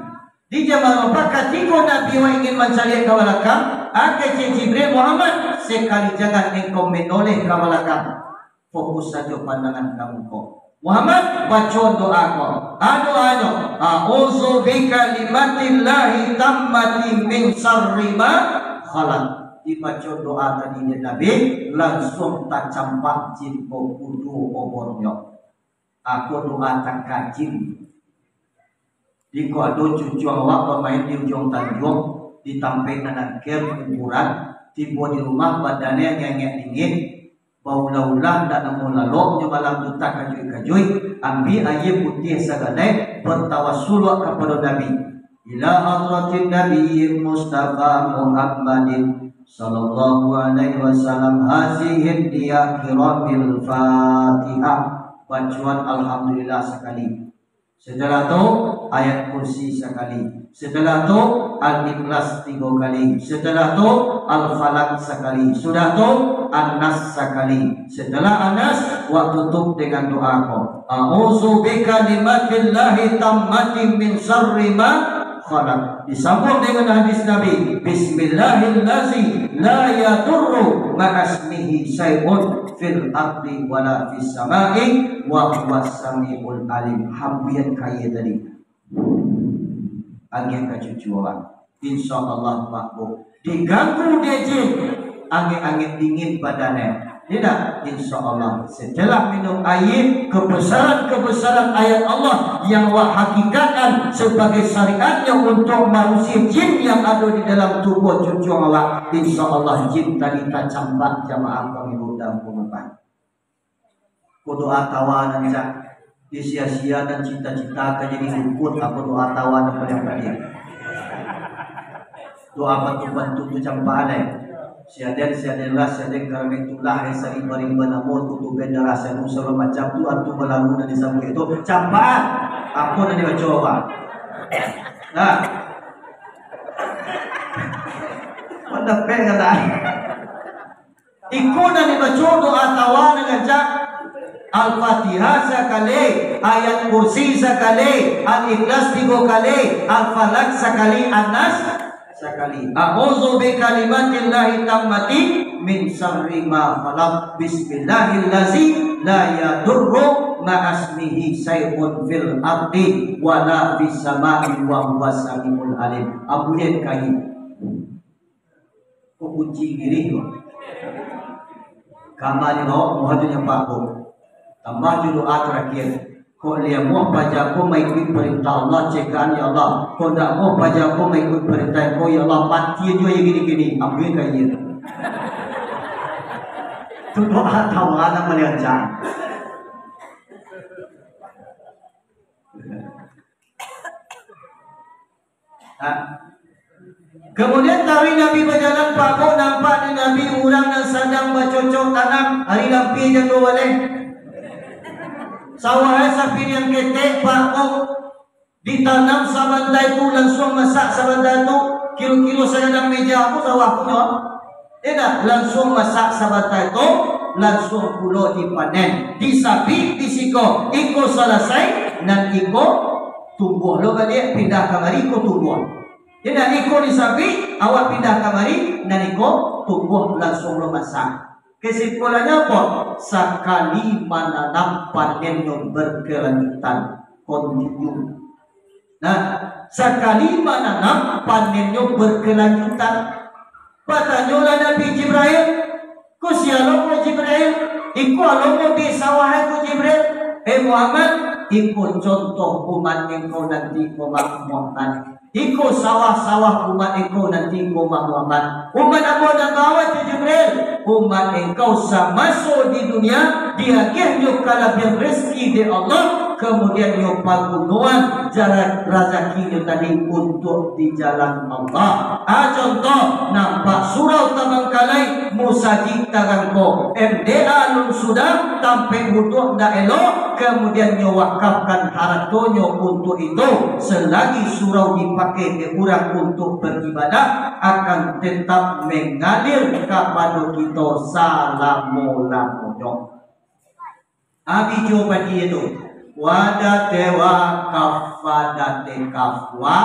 Di jaman wafat, katiko Nabi wa ingin mancaliak ka balakang, a kecek Jibril, "Muhammad, sekali jangan engkau menoleh ka balakang. Fokus sajo pandangan ka muko. Muhammad, baco doa ko." A doanyo, "A'udzu bikalimatillahi tammati min syarri ma khalaq." Dibaco doa tadi dek Nabi, lansuang tacampak jin ko kudo obornyo. Ako doa takajin. Di ko ado cucuang awak bamain di ujuang tanjuang, di tampek nan angker kuburan, tibo di rumah badannyo angek-angek dingin, baulah-ulah ndak namuah lalok, nyo malam tu takajuik-kajuik, ambiak aia putiah sagadai, batawasul wak kapado Nabi. Ila hadratin Nabi Mustafa Muhammadin sallallahu alaihi wasallam, hazihi dia kiramil Fatihah. Bacoan Alhamdulillah sakali. Setelah tu, Ayat Kursi sakali. Setelah tu, Al-Ikhlas tigo kali. Setelah tu, Al-Falaq sakali. Sudah tu, An-Nas sakali. Setelah An-Nas, wak tutup dengan doa ko, "A'udzu bikalimatillahi tammati min syarri ma khalaq." Disambung dengan hadis Nabi, "Bismillahilladzi la yadurru ma'asmihi syai'un fil ardi wala fis sama'i wa huwas sami'ul alim." Hambian kaya tadi. Agiah ka cucu awak. Insya Allah, Pak Bu. Diganggu dek jin, angek-angek dingin badannyo. Tidak, insya Allah. Setelah minum aia, kebesaran-kebesaran ayat Allah yang wak hakikatkan sebagai syariatnya untuk mausir jin yang ada di dalam tubuh cucu awak, insya Allah jin tadi tacampak, jamaah kami mudah-mudahan. Ko doa tawa nan cak, disia-sia nan cita-cita ka jadi dukun, apo doa tawa nan paliang padiah? Doa bantu-bantu tu campak alai. Siaden, siadenlah, siaden karano itulah, ai sari bari banamo, kutuben darah sanu, sagalo macam tu, antu balalu nan disambuik tu, campak. Apo nan dibaco, Pak? Nah. Pandapek kata. Iko nan dibaco doa tawa nan rancak, Al-Fatihah sakali, Ayat Kursi sakali, Al-Ikhlas tigo kali, Al-Falaq sakali, An-Nas sakali. A'udzu bikalimatillahi tammati min syarri ma khalaq. Bismillahilladzi la yadurru ma'asmihi syai'un fil ardi wala fis sama'i wa huwas sami'ul alim. Ambulian kayu. Ko kunci girih ko. Kama ni bawa muha tu nyampak ko. Tambah jo doa terakhir. Kok liamuah paja ko maikuik perintah Allah, cekaan ya Allah. Kok ndak muah paja ko maikuik perintah ko, ya Allah, mati jo ya gini-gini. Ambil ka iya. Tu doa tawa nan paling rancak. Ha. Kemudian taruih Nabi bajalan, Pak Bu, nampak di Nabi urang nan sadang bacocok tanam, ari lampia jando baleh. Sawah sapiriang ketek, Pak Bu, ditanam sabantai tu, lansuang masak sabantai tu, kiro-kiro sagadang meja ko sawah punyo. Indak, lansuang masak sabantai tu, lansuang pulo dipanen. Disabik di siko, iko salasai, nan iko tumbuah lo baliak, pindah kamari, iko tumbuah. Indak, iko disabik, awak pindah kamari, nan iko tumbuah, lansuang lo masak. Kesimpulannyo apo? Sakali mananam, panennyo berkelanjutan, kontinu. Nah, sakali mananam, panennyo berkelanjutan. Batanyolah Nabi Jibril, "Ko sia lo ko Jibril? Iko alo ko di sawah ko Jibril?" "Eh Muhammad, iko contoh umat engkau nanti ko Muhammad. Iko sawah-sawah umat engkau nanti ko Muhammad." "Umat apo nan bawah tu Jibril?" "Umat engkau samaso di dunia, diagiahnyo kalabiahan rezeki dek Allah, kamudian nyo pagunoan jalan razakinyo tadi untuak di jalan Allah." Ah, contoh, nampak surau tabangkalai, musajik tarangko, M D A alun sudah, tampek wuduak ndak elok, kamudian nyo wakafkan haratonyo untuak itu, selagi surau dipakai dek urang untuak beribadah, akan tetap mengalir kapado kito salamo-lamonyo. Abih jo padi tu. Wadate wakaf, wadate kafwa.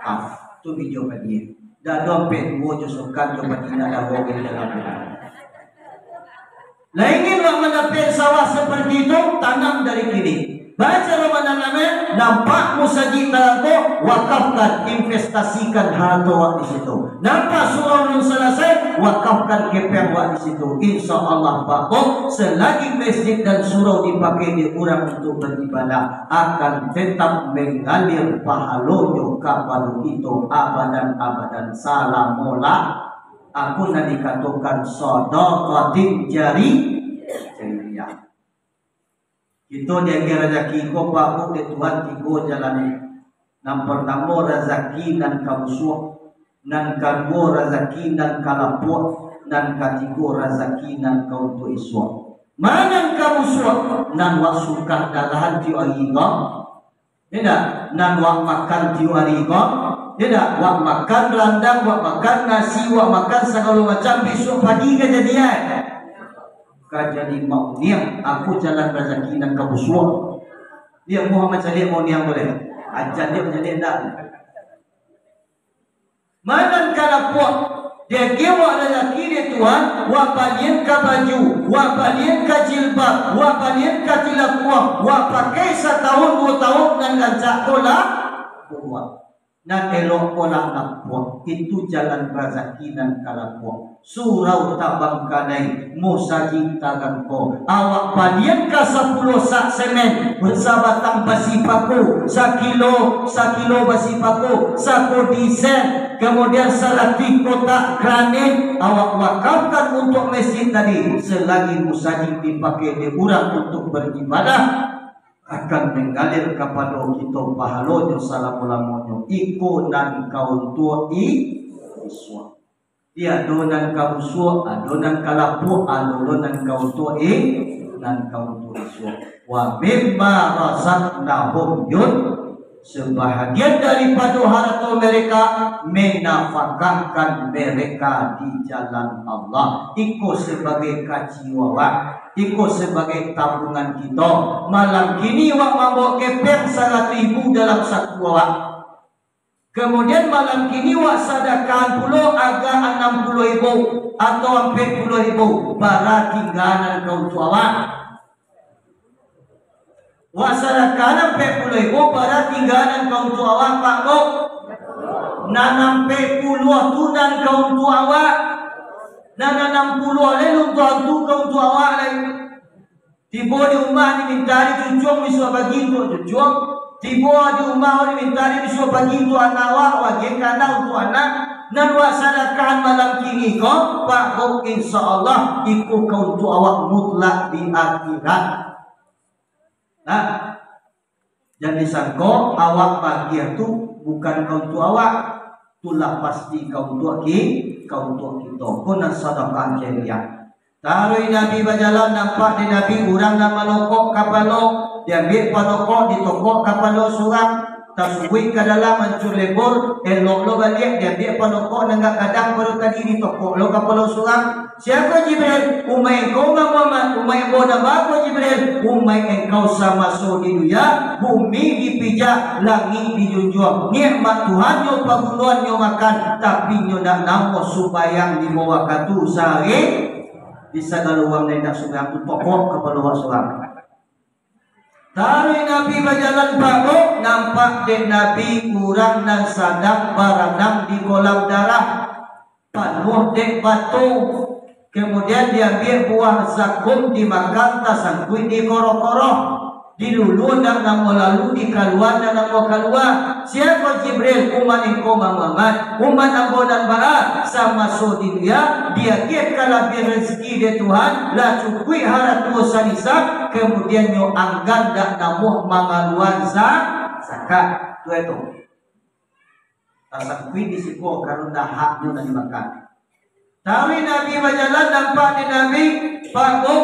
Ah, tu video padi. Dak ado ampek duo jo sokan jo padi nak dawo di dalam. Lah ingin wak mandapek sawah seperti itu, tanam dari kini. Baca Ramadan Amin, nampak musajik talangko, wakafkan, investasikan harato wak di situ. Nampak surau nan salasai, wakafkan kepeng wak di situ. Insya Allah, Pak Bos, selagi masjid dan surau dipakai dek urang untuk beribadah, akan tetap mengalir pahalonyo kapado kito abadan-abadan salamo lah. Aku nan dikatokan sadaqatin jari-, jariyah. Kito diagiah razaki ko, Pak Bos, dek Tuhan tigo jalan. Nan partamo, razaki nan ka busuak, nan kaduo, razaki nan ka lapuak, nan katigo, razaki nan ka untuak isuak. Ma nan ka busuak? Nan wak sukah darahan tiok ari ko. Indak, nan wak makan tiok ari ko, indak, wak makan randang, wak makan nasi, wak makan sagalo macam, bisuak pagi kajadian. Ka jadi mauniang, aku jalan razaki nan ka busuak. Dia muha mancaliak mauniang boleh. Ajan dia mancaliak ndak. Ma nan ka lapuak, diagiah wak razaki dek Tuhan, wak balian ka baju, wak balian ka jilbab, wak balian ka tilakuang, wak pakai satahun duo tahun nan rancak ko lah, buruak. Nan elok ko lah lapuak, itu jalan razaki nan ka lapuak. Surau tabangkanai, musajik tarangko. Awak balian ka sapuluah sak semen, sabatang basi paku, sakilo, sakilo basi paku, sakodi sen, kamudian saratih kotak karanih, awak wakafkan untuak masjid tadi. Selagi musajik dipakai dek urang untuak baribadah, akan mangalir kapado kito pahalonyo salamo-lamonyo. Iko nan ka untuak i-, isuak. Di ado nan ka busuak, ado nan ka lapuak, ado lo nan ka untuak i-, nan ka untuak isuak. Wa mimma razaqnahum yun-, sebahagian daripado harato mereka, menafakahkan mereka di jalan Allah. Iko sabagai kaciyo awak, iko sabagai tabungan kito. Malam kini wak mambao kepeng saratuih ribu dalam saku awak. Kamudian, malam kini wak sadakahan pulo agak anam puluah ribu atau ampek puluah ribu, bara tingga nan ka untuak awak? Wak sadakahan ampek puluah ribu, bara tingga nan ka untuak awak, Pak Bos? Nan ampek puluah tu nan ka untuak awak, nan anam puluah lai untuak tu ka untuak awak lai. Tibo di umah diminta di cucuang bisuak pagi untuak cucuang. Tibo di umah diminta di bisuak pagi untuak anak awak, wagiah ka anak untuak anak. Nan wak sadakahan malam kini ko, Pak Bos, insya Allah, iko ka untuak awak mutlak di akhirat. Nah, jan disangko awak bagiah tu bukan ka untuak awak, tu lah pasti ka untuak ki-, ka untuak kito. Ko nan sadakah jariah. Taruih Nabi bajalan, nampak dek Nabi urang nan manokok kapalo, diambiak panokok, ditokok kapalo surang, tasubuik ka dalam ancur lebur, elok lo baliak, diambiak panokok nan agak gadang pado tadi, ditokok lo kapalo surang. Sia ko Jibril? Umaik engkau, Muhammad. Umaik ambo nan baa ko, Jibril? Umaik engkau samaso di dunia, bumi dipijak, langik dijunjuang, nikmat Tuhan nyo pagunoan nyo makan, tapi nyo ndak namuah sumbayang limo wakatu sahari. Di sagalo urang nan indak sumbayang tu tokok kapalo awak surang. Taruih Nabi bajalan, Pak Bos, nampak dek Nabi urang nan sadang baranang di kolam darah, panuah dek batu. Kamudian diambiak buah zakum dimakan, tasangkuik di koroh-koroh. Diluluah ndak namuah lalu, dikaluaan ndak namuah kalua. Sia ko Jibril? Umaik engkau, Muhammad. Umaik ambo nan baa? Samaso di dunia, diagiah kalabiahan rasaki dek Tuhan, lah cukuik harato sanisab, kamudian nyo anggan ndak namuah mangaluaan za-, zakat. Tu itu. Tasangkuik di siko karano dahaknyo nan dimakan. Taruih Nabi bajalan, nampak dek Nabi, Pak Bos,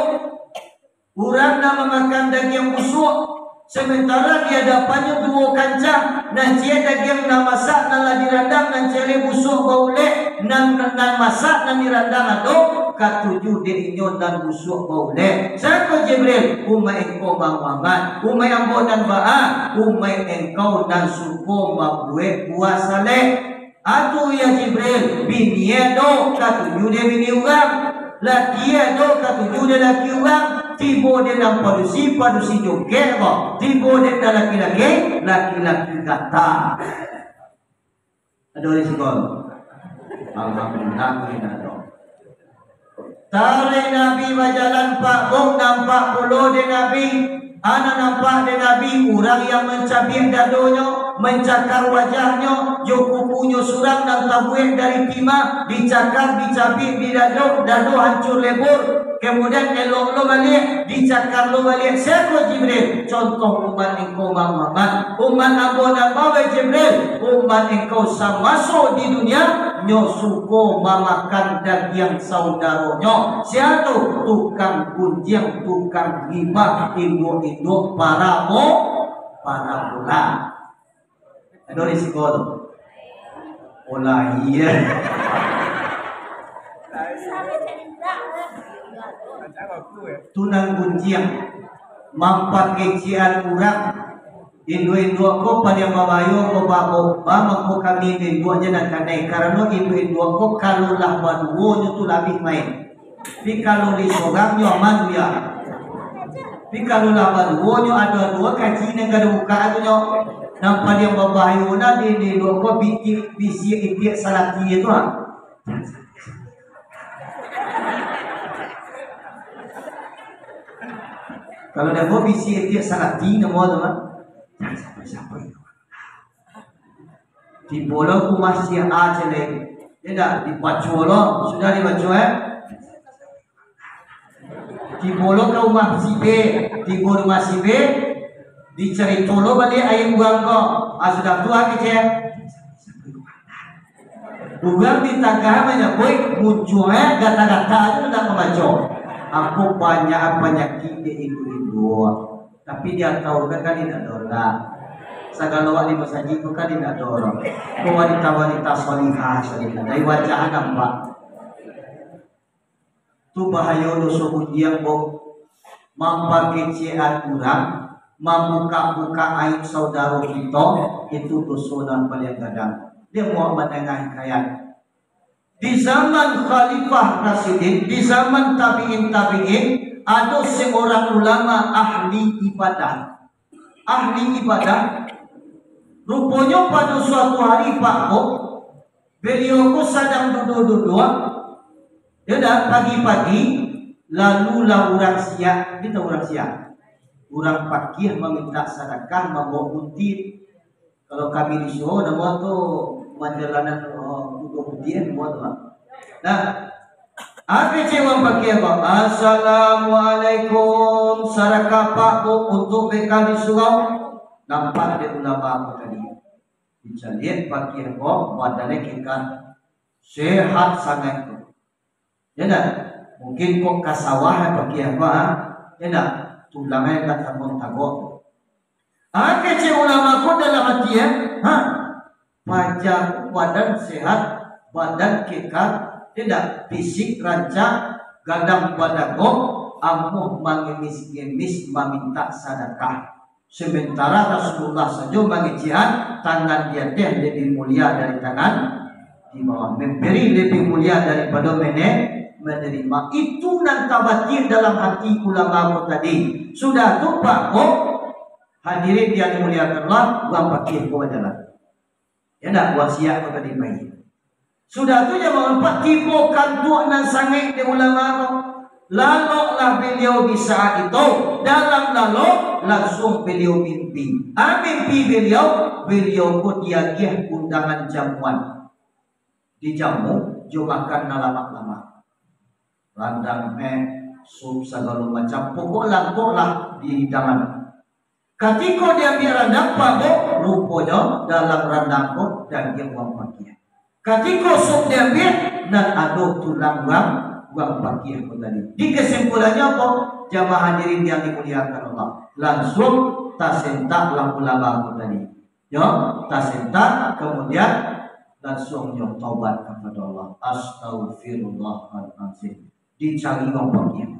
urang nan mamakan dagiang busuak, samantaro di adapannyo duo kancah, nan ciek dagiang nan masak, nan lah dirandang, nan ciek lai busuak baulek, nan, nan masak, nan dirandang ado, katuju dek inyo nan busuak baulek. Sia ko Jibril? Umaik engkau Muhammad, umaik ambo nan baa, umaik engkau nan suko mambuek buah salek. Atu ya Jibril, bini ado katuju dek bini urang, laki ado katuju dek laki urang, tibo dek nan padusi, padusi jongkek ko, tibo dek nan laki-laki, laki-laki gata. Ado di siko? Alhamdulillah, mungkin ado. Taruih Nabi bajalan, Pak, buk nampak pulo dek Nabi. Anak nampak dek Nabi, urang yang mancabiak dadonyo, mancakar wajahnyo, jo kukunyo surang nan tabuek dari timah, dicakar, dicabiak di dado, dado hancur lebur. Kemudian elok lo baliak, dicakar lo baliak. Sia ko Jibril? Contoh umat engkau Muhammad. Umat ambo nan bawai Jibril, umat engkau samaso di dunia, nyo suko mamakan dagiang saudaronyo. Sia tu? Tukang gunjiang, tukang gibah, induak-induak parabola, parabola. Ado risiko tu. Oh, lah, iya. Tu nan gunjiang. Mampakecekan urang. Induak-induak ko paliang babayo ko, babo. Ba, mangko kami induak-induak je nan kanai. Karano induak-induak ko kalau lah baduo nyo tu labiah main. Tapi kalau di sorang nyo aman tu ya. Tapi kalau lah baduo nyo, ado-ado kaji nan ka dibuka tu nyo. Nan paliang babahayo nah di, di luak ko bisi, bisi itiak salaki tu ha. Kalau dah mau bisi itiak salaki namo tu ha. Jangan sampai-sampai tu. Tibo lo ka umah si A cek lai. Ya ndak? Dibaco lo. Sudah dibaco, eh? Tibo lo ka umah si B. Tibo di umah si B, dicarito lo baliak aia urang ko. Ah, sudah tu, ah, kecek. Urang di tangah manyabuik, muncuang, eh, gata-gata tu ndak mambaco. Apo banyak panyakik di induak-induak. Tapi di atau kan, kan indak ado lah. Sagalo awak di masajik tu kan indak ado lah. Ko wanita-wanita solihah sajo, dari wajah nampak. Tu bahayo doso gunjiang, Bok. Mampakecekan urang, mambuka-buka aib saudaro kito, itu doso nan paliang gadang. Dia muak mandanga hikayat. Di zaman Khalifah Rasyidin, di zaman tabi'in-tabi'in, ado seorang ulama ahli ibadah. Ahli ibadah. Ruponyo pado suatu hari, Pak, ko, beliau ko sadang duduak-duduak, yo dak, pagi-pagi, lalu lah urang siak, kito urang siak. Urang pakiah mamintak sadakah, mambaok guntiang. Kalau kami di Suau, namo tu, manjalanan, oh, kudo putiah, namo tu, ah. Nah, ado cewek pakiah, Bang. "Assalamualaikum, sadakah, Pak, Bu, untuk bekal di Suau." Nampak dek ulama ko tadi. Dicaliak pakiah ko, badannyo kekar. Sehat sangaik tu. Ya ndak? Mungkin kok ka sawah, eh, pakiah ko, ah. Ya ndak? Tulangnyo ndak tangguang tagok. Ah, kecek ulama ko dalam hati, eh. Ha? Paja ko badan sehat, badan kekar, ya ndak? Fisik rancak, gadang badagok, amuah mangimis-ngimis mamintak sadakah. Sementara Rasulullah sajo mangecekan, tangan di ateh lebih mulia dari tangan di bawah. Memberi lebih mulia daripado mene-, menerima. Itu nan tabatik dalam hati ulama ko tadi. Sudah tu, Pak, ko, hadirin yang dimuliakan Allah, urang pakiah ko bajalan. Ya ndak, urang siak ko tadi pai. Sudah tu, jamaah, tibo kantuak nan sangaik dek ulama ko. Laloklah beliau di saat itu, dalam lalok, lansuang beliau mimpi. Ah, mimpi beliau, beliau ko diagiah undangan jamuan. Dijamu, jo makan nan lamak-lamak. Randang, eh, sup, sagalo macam, pokok langkok lah dihidangan. Katiko diambiak randang, Pak, ko, ruponyo dalam randang ko dagiang urang pakiah. Katiko sup diambiak, nan ado tulang urang, urang pakiah ko tadi. Di kesimpulannyo apo? Jamaah hadirin yang dimuliakan Allah, lansuang tasentaklah ulama ko tadi. Yo, tasentak, kemudian lansuang nyo taubat kapado Allah. Astagfirullahalazim. Dicari urang pakiah.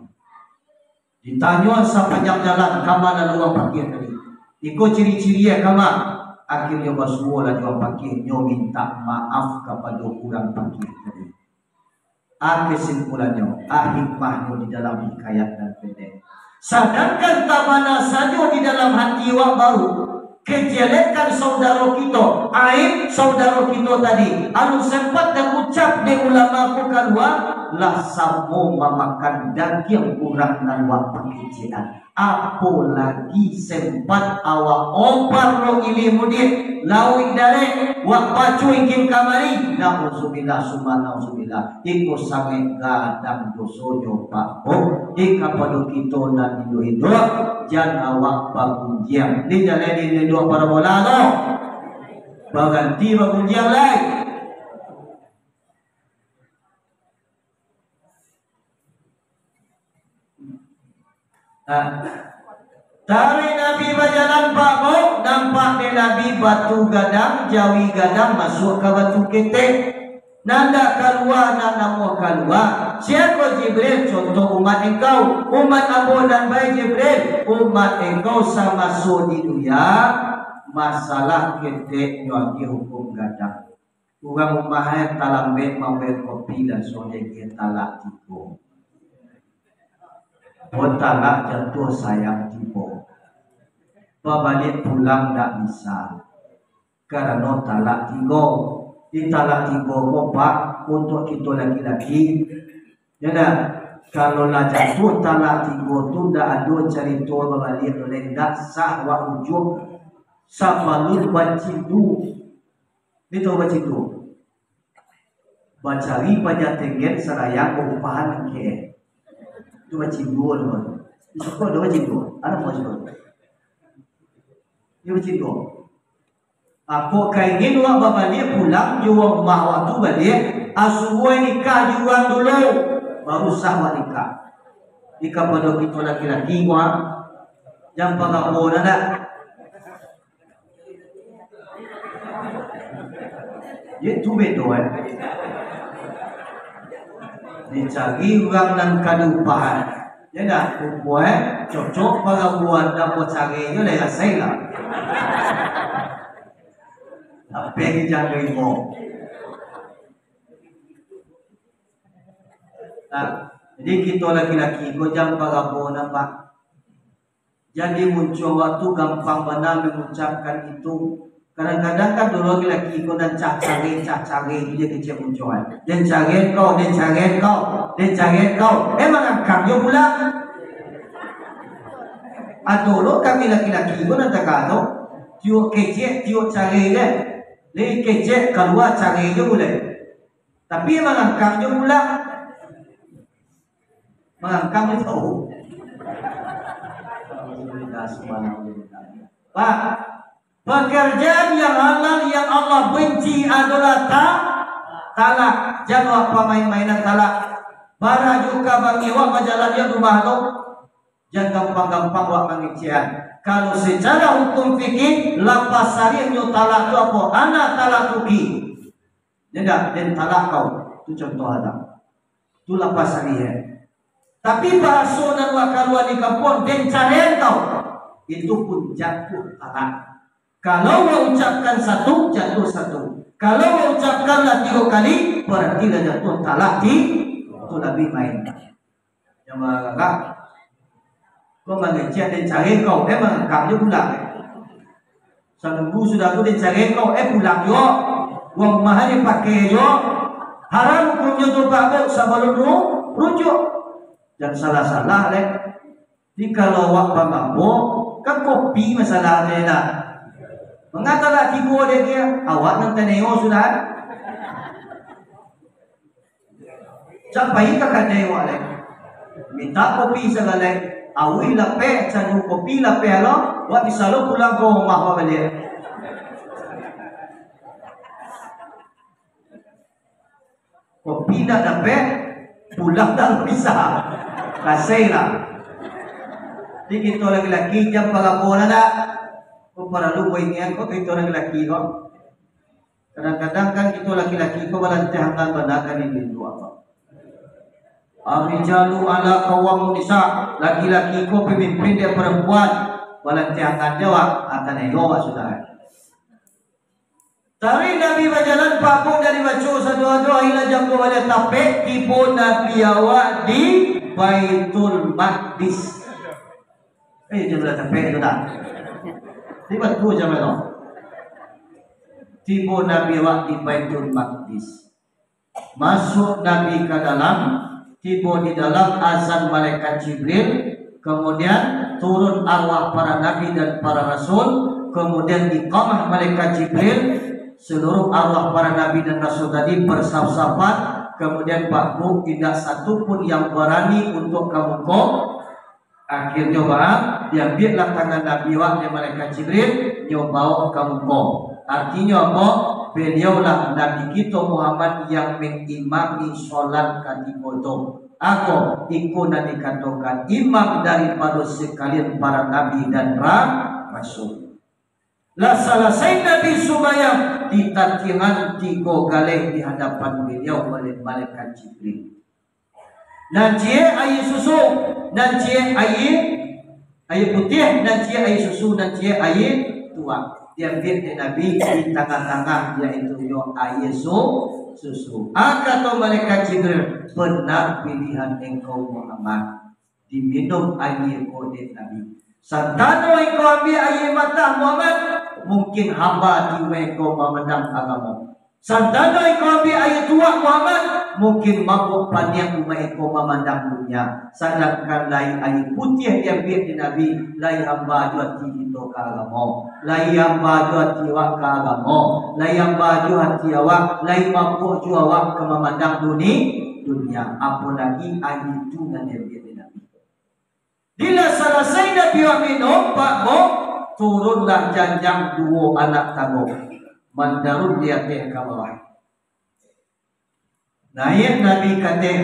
Ditanyo sapanjang jalan, "Kama lalu urang pakiah tadi? Iko ciri-ciri e kama?" Akhirnyo basuo lah jo urang pakiah, nyo mintak maaf kapado urang pakiah tadi. A kesimpulannyo, a hikmahnyo di dalam hikayat nan pendek. Sadangkan tabana sajo di dalam hati awak baru, kejelekan saudaro kito, aib saudaro kito tadi, alun sempat diucap dek ulama ko kalua, lah samo mamakan dagiang urang nan wak pakecekan. Apolagi sempat awak ompar lo ilia mudiak, lauik darek, wak pacuik kin kamari, nauzubillah summa nauzubillah. Iko sangaik gadang dosonyo, Pak, Buk. Di kapado kito nan induak-induak, jan awak bagunjiang. Di jalan induak-induak parabola tu, baganti bagunjiang lai. Nah, taruih Nabi bajalan, Pak, Buk, nampak dek Nabi batu gadang, jawi gadang masuak ka batu ketek. Nan dak kalua, nan namuah kalua. Sia ko Jibril? Contoh umat engkau. Umat ambo nan bae Jibril, umat engkau samaso di dunia, masalah ketek nyo agiah hukum gadang. Urang rumah e talambek mambayia kopi, langsuang diagiah talak tigo. Apo talak jatuah sayang tibo. Babaliak pulang dak bisa, karano talak tigo. Di talak tigo ko, Pak, untuak kito laki-laki, yo ndak? Kalau lah jatuah talak tigo tu, ndak ado carito babaliak lai, ndak sah wak rujuak. Sabalun bacindu, Ni tahu bacindu? Bacari paja tenggen sarayang baupahan angkek. Itu bacindu namanya. Di siko ada bacindu. Ada bacindu. Ini bacindu. Ako kaingin wak babaliak pulang jo wak rumah wak tu baliak, asuruah nikah jo urang dulu, baru sah wak nikah. Di kapado kito laki-laki, wak, jan pagabo nan dak. Yo, tu bedo, eh. Dicari urang nan ka diupahan. Yo ndak, rupo, eh, cocok pagabuan, dapek cari nyo lai rasai lah. Tapi jangan rimo. Nah, jadi kito laki-laki ko jan pagabo nan, Pak. Jadi muncuang waktu gampang bana mangucapkan itu. Kadang-kadang kan dulu laki-laki ko nan cah carai, cah carai tu jadi kecek muncuang. Den carai kau, den carai kau, den carai kau. Eh, mangangkang jo pulang. Ado lo kami laki-laki ko nan taga tu. Tiok kecek, tiok carai deh. Lai kecek kalua carai jo buliah. Tapi mangangkang jo pulang. Mangangkang jo tahu. Alhamdulillah, subhanallah. Pak, pekerjaan yang halal yang Allah benci adalah ta-, talak. Jan wak pamain-mainan talak. Bara jo ka bangih wak bajalan di rumah tu. Jan gampang-gampang wak mangecekan. Kalau secara hukum fikih, lapeh sariah nyo talak tu apo? Ana talak tuki. Ndak, den talak kau. Tu contoh aja. Tu lapeh sariah. Tapi bahaso nan wak kalua di kampuang, den carai kau. Itu pun jatuah talak. Kalau wak ucapkan satu, jatuah satu. Kalau wak ucapkan lah tigo kali, berarti lah jatuah talak ti-, tu labiah main. Jan maragak. Ko mangecekan, den carai kau, eh, mangangkang jo pulang. Saminggu sudah tu den carai kau, eh, pulang jo. Uang rumah den pakai jo. Haram hukumnyo tu, Pak, sabalun ru-, rujuak. Jan salah-salah, leh. Di kalau awak bangabo, kan kopi masalahnyo, nah. Manga talak tigo dek dia, awak nan taneo sudah. Sampai ka kadai wak lai. Minta kopi sagalai. Auih lapeh, canu kopi lapeh lo, wak bisa lo pulang ka rumah wak baliak. Kopi ndak dapek, pulang ndak bisa. Kasai lah. Jadi kito laki-laki jan parabo lah dak. Ko paralu baingat ko kito laki-laki ko. Kadang-kadang kan kito laki-laki ko balantiah angan bana kan ini tu apa. Ar-rijalu ala qawwamun nisa, laki-laki ko pamimpin dek parampuan, balantiangan jo awak, ateh yo awak sudah. Taruih Nabi bajalan, Pak Bu, dari Baco Sadoado, akhirnyo jam duo baleh tapek, tibo Nabi awak di Baitul Maqdis. Eh, jam duo baleh tapek tu dah. Tibo tu jam tu. Tibo Nabi awak di Baitul Maqdis. Masuak Nabi ka dalam, tibo di dalam, azan malaikat Jibril, kamudian turun arwah para nabi dan para rasul, kamudian iqamah malaikat Jibril, saluruah arwah para nabi dan rasul tadi basaf-safan, kamudian Pak Bu, indak satu pun yang barani untuak ka muko, Akhirnyo, baa, diambiaklah tangan Nabi awak dek malaikat Jibril, nyo bawok ka muko. Artinyo apo? Baliaulah Nabi kito Muhammad yang mangimami solat katiko tu. Apo? Iko nan dikatokan imam daripado sakalian para nabi dan ra-, rasul. Lah salasai Nabi sumbayang, ditatiangan tigo galeh di hadapan baliau oleh malaikat Jibril. Nan ciek aia susu, nan ciek aia, aia putiah, nan ciek aia susu, nan ciek aia tuak. Diambiak dek Nabi di tangah-tangah, yaitu nyo aia su-, susu. A kato malaikat Jibril, "Bana pilihan engkau, Muhammad." Diminum aia ko dek Nabi. Santano engkau ambiak aia matah, Muhammad, mungkin hamba di rumah engkau mamandang agamo. Santano engkau ambiak aia tuak, Muhammad, mungkin mabok paniang rumah engkau mamandang dunia. Sadangkan lai aia putiah diambiak dek Nabi, lai hamba jo ati kito ka agamo. Lai hamba jo ati awak ka agamo. Lai hamba jo ati awak, lai mabok jo awak ka mamandang duni-, dunia. Apo lagi aia tu nan diambiak dek Nabi. Bila salasai Nabi awak minum, Pak Bu, turunlah janjang duo anak tanggo, mandarun di ateh ka bawah. Naiak Nabi ka ateh,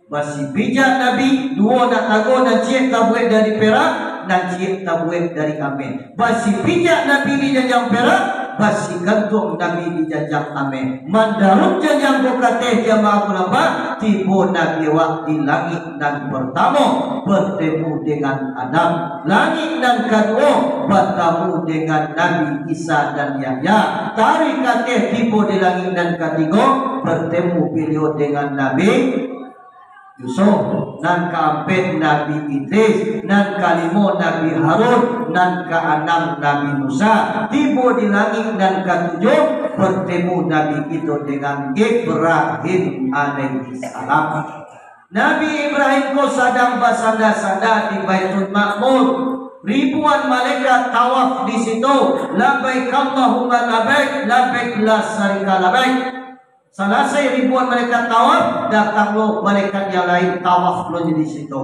basipijak Nabi, duo anak tanggo, nan ciek tabuek dari perak, nan ciek tabuek dari ameh. Basipijak Nabi di janjang perak, basigantuang Nabi di janjang ameh. Mandarun janjang ko ka ateh, jamaah ulama, tibo Nabi awak di langik nan partamo, batemu dengan Adam. Langik nan kaduo, batamu dengan Nabi Isa dan Yahya. Taruih ka ateh, tibo di langik nan katigo, batemu baliau dengan Nabi Yusuf, nan kaampek Nabi Idris, nan kalimo Nabi Harun, nan kaanam Nabi Musa. Tibo di langik nan katujuah, batemu Nabi kito dengan Ibrahim alaihissalam. Nabi Ibrahim ko sadang basanda-sanda di Baitul Ma'mur. Ribuan malaikat tawaf di situ. Labbaik Allahumma labbaik, labbaik la syarika labbaik. Salasai ribuan malaikat tawaf, datang lo malaikat yang lain tawaf lo di situ.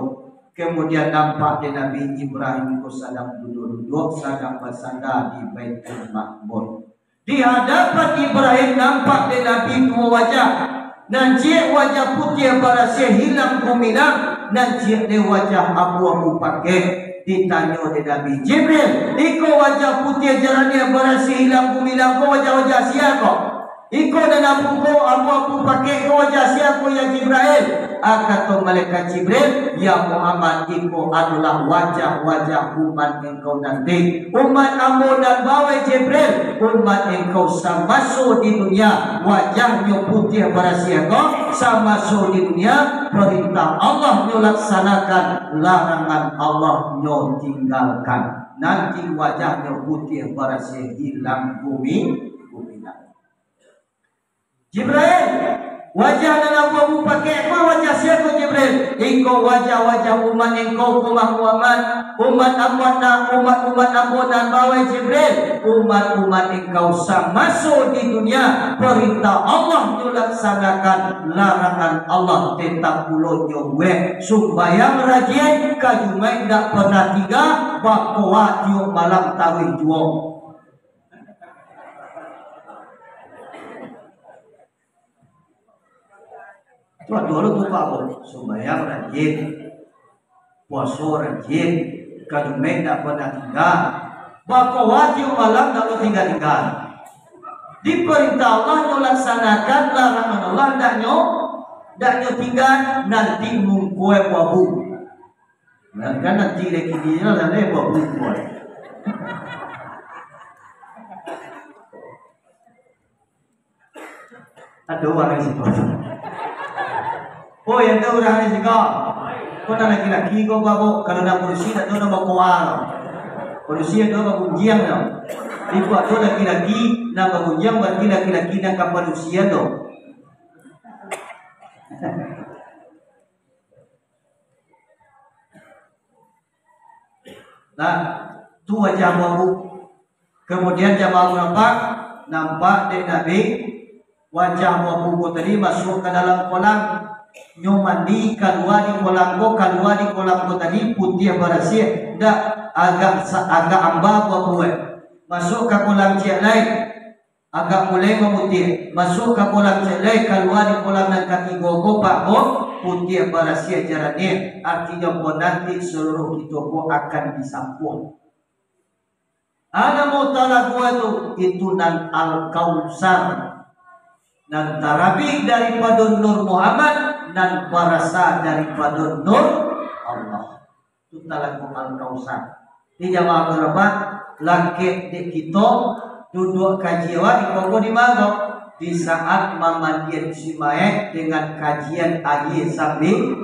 Kemudian nampak dek Nabi Ibrahim ko sadang duduak-duduak, sadang basanda di Baitul Ma'mur. Di hadapan Ibrahim nampak dek Nabi duo wajah. Nan ciek wajah putiah barasiah hilang gumilang, nan ciek ne wajah abu-abu pakek. Ditanyo dek Nabi, "Jibril, iko wajah putiah jaraniah barasiah hilang gumilang ko wajah-wajah sia ko?" Iko nan abu ko, abu-abu pakek ko wajah sia ko, ya Jibrail? A kato malaikat Jibril, ya Muhammad, iko adolah wajah-wajah umat engkau nanti. Umat ambo nan bawai Jibril, umat engkau samaso di dunia, wajahnyo putiah barasiah ko, samaso di dunia, parintah Allah nyo laksanakan, larangan Allah nyo tinggalkan. Nanti wajahnyo putiah barasiah hilang gumi, gumilang. Jibril, wajah nan abu-abu pakek ko wajah sia ko, Jibril? Iko wajah-wajah umat engkau ko mah Muhammad, umat ambo nan, umat-umat ambo nan bawai Jibril, umat-umat engkau samaso di dunia, parintah Allah nyo laksanakan, larangan Allah tetap pulo nyo buek, sumbayang rajin, ka Jumaik ndak pernah tingga, bakoa tiok malam tarawih juo. Tu ado lo tu, Pak, sumbayang rajin, puaso rajin, ka Jumaik ndak pernah tingga. Bakoa tiok malam ndak lo tingga-tingga. Diparintah Allah nyo laksanakan, larangan Allah ndak nyo Ndak nyo tingga, nanti mungkua babu. Nah, kan nanti lagi dia lah, lah, babu mungkua. Ado urang di siko. Oh, ya, ado urang di siko. Ko nan laki-laki ko, Pak, ko. Kalau nak padusi, dak tahu nak bakoa. Padusi ado bagunjiang, no. Iko ado laki-laki nak bagunjiang, berarti laki-laki nak ka padusian, no. Nah, tu wajah babu. Kemudian jamaah nampak, nampak dek Nabi, wajah babu ko tadi masuak ka dalam kolam. Nyo mandi, kalua di kolam ko, kalua di kolam ko tadi putiah barasiah. Ndak, agak sa-, agak amba babu, eh. Masuak ka kolam ciek lai, agak mulai mamutiah. Masuak ka kolam ciek lai, kalua di kolam nan katigo ko, pak ko, putiah barasiah jaraniah. Artinyo ko nanti saluruh kito ko akan disapuah. Namo talago tu, itu nan Al-Kautsar, nan tarabik daripado Nur Muhammad, nan barasa daripado Nur Allah. Tu talago Al-Kautsar. Di jamaah berapa? Lakek dek kito duduak kaji awak di pokok di mago. Di saat mamandian si mayek dengan kajian aia sambi-,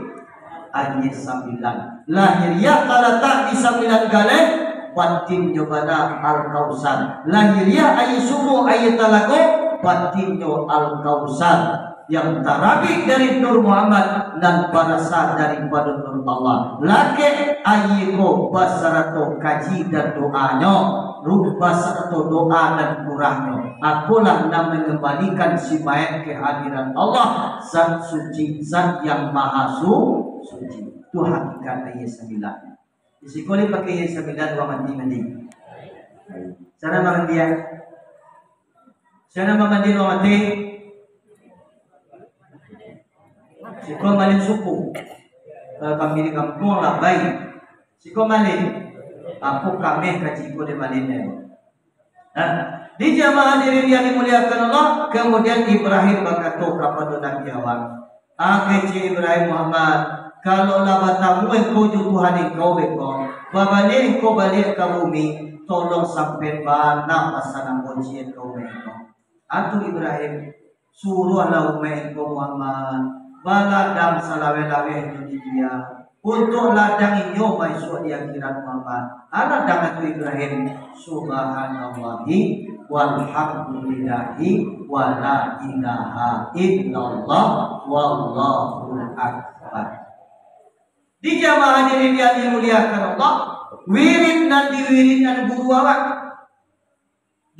aia sambilan. Lahiriah talatak di sambilan galeh, batinnyo bana Al-Kautsar. Lahiriah aia sumua, aia talago, batinnyo Al-Kautsar. Yang tarabik dari Nur Muhammad, nan barasa daripado Nur Allah. Lakek aia ko basarato kaji dan doanyo, ruh basarato doa dan kurahnyo. Akolah nan mangambalikan si mayek ka hadirat Allah, Zat suci, Zat yang maha su-, suci. Tu hakikat aia sambilan. Di siko lai pakai aia sambilan urang mati mandi. Sia nan mamandi, ah? Sia nan mamandi urang mati? Siko malin suku. Kalau kami di kampuang, labai. Siko malin. Apo kameh ka siko di malin, eh? Nah, di jamaah hadirin yang dimuliakan Allah, kemudian Ibrahim bakato kapado Nabi awak, "Ah, kecek Ibrahim Muhammad, kalau lah batamu engkau jo Tuhan engkau beko, babaliak engkau baliak ka bumi, tolong sampai bana pasan ambo ciek ka umaik engkau." Atu Ibrahim, "Suruahlah umaik engkau Muhammad baladang salaweh-lawehnyo di dia, untuak ladang inyo maisuak di akhirat Muhammad." Alah danga tu Ibrahim, "Subhanallahi walhamdulillahi wala ilaha illallah wallahu akbar." Di jamaah hadirin yang dimuliakan Allah, wirid nan diwiridkan guru awak.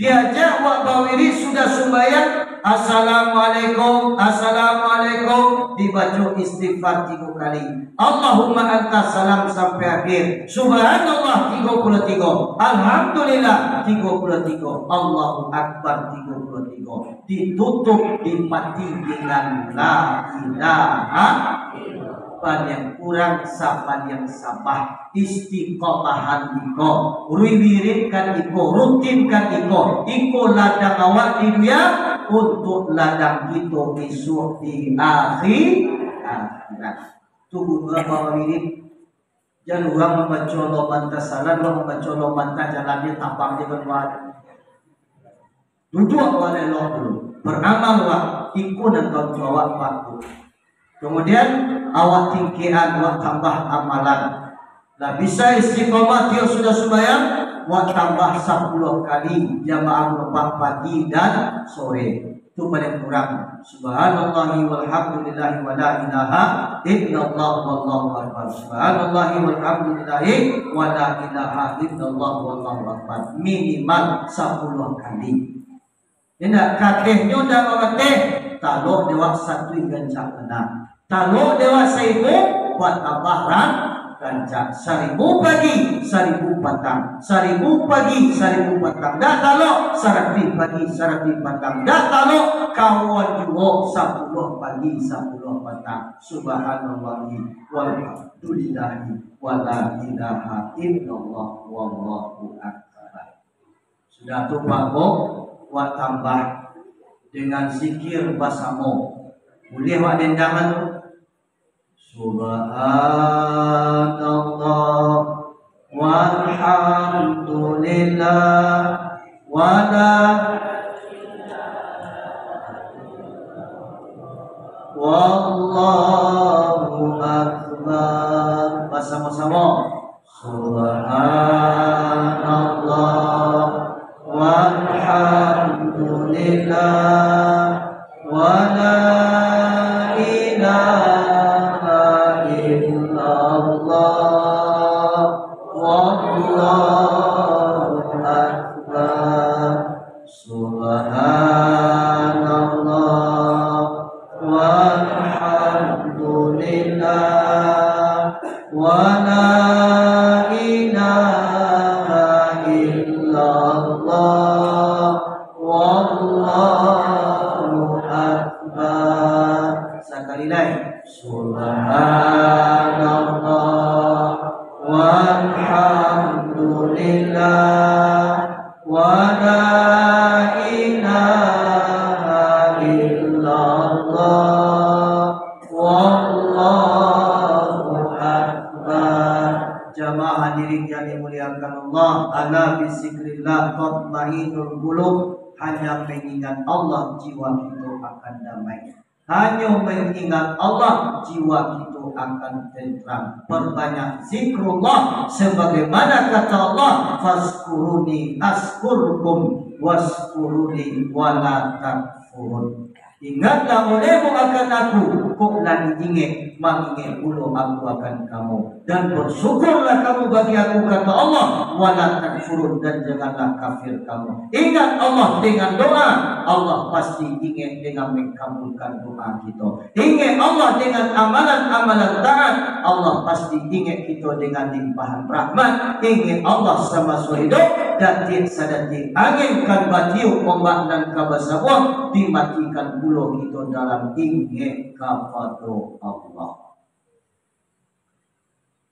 Diajak awak bawirid sudah sumbayang, "Assalamualaikum, assalamualaikum," dibaco istighfar tigo kali. "Allahumma antas salam" sampai akhir. Subhanallah tigo puluh tigo, Alhamdulillah tigo puluh tigo, Allahu Akbar tigo puluh tigo. Ditutup, dipati dengan la ilaha illallah. Paliang kurang sapaliang sabah, istiqomahan iko, wiridkan iko, rutinkan iko, iko ladang awak di dunia, untuak ladang kito isuak di akhi-, akhirat. Tu guru apo wirid? Jan urang mambaco Allahumma antas salam, urang mambaco Allahumma antas salam, dia tabang dia keluar. Duduak awak elok dulu. Baramal awak, iko nan ka untuak awak, Pak. Kemudian, awak tingkekan, awak tambah amalan. Lah bisa istiqomah tiok sudah sumbayang, awak tambah sapuluah kali jamaah murabak pagi dan sore. Tu paling kurang. Subhanallahi walhamdulillahi wala ilaha illallah wallahu akbar. Subhanallahi walhamdulillahi wala ilaha illallah wallahu akbar. Minimal sapuluah kali. Indak, katehnyo ndak babateh, talok dek awak satuih gancak bana. Talok dek awak saribu, batambah ran-, rancak. Saribu pagi, saribu patang. Saribu pagi, saribu patang. Ndak talok, saratuih pagi, saratuih patang. Ndak talok, kawan juo, sapuluah pagi, sapuluah patang. Subhanallahi walhamdulillahi wala ilaha illallah wallahu akbar. Sudah tu, Pak, ko, awak tambah dengan zikir basamo. Buliah awak dendangan tu. Subhanallah, walhamdulillah, wala, wallahu akbar. Basamo-samo. Subhanallah, walhamdulillah, wala ilaha illallah, wallahu akbar. Subhanallah, walhamdulillah, wala ilaha illallah, wallahu akbar. Sakali lai. Subhanallah, walhamdulillah, wala ilaha illallah, wallahu akbar. Jamaah hadirin yang dimuliakan Allah, ala bizikrillah tatmainnul qulub, hanya mengingat Allah jiwa kita akan damai. Hanyo mangingat Allah, jiwa kito akan tentrang. Perbanyak zikrullah, sebagaimana kata Allah, "Fazkuruni azkurkum, waskuruli wala takfurun." Ingatlah olehmu akan Aku, kok lah diingek, mangingek pulo Aku akan kamu. Dan bersyukurlah kamu bagi Aku, kata Allah, wala takfurun, dan janganlah kafir kamu. Ingat Allah dengan doa, Allah pasti ingek dengan mengkabulkan doa kito. Ingek Allah dengan amalan-amalan taat, Allah pasti ingek kito dengan limpahan rahmat. Ingek Allah samaso hidup, datiak sadatik angin kan batiup, ombak nan ka basabuah, dimatikan pulo kito dalam ingek kapado Allah.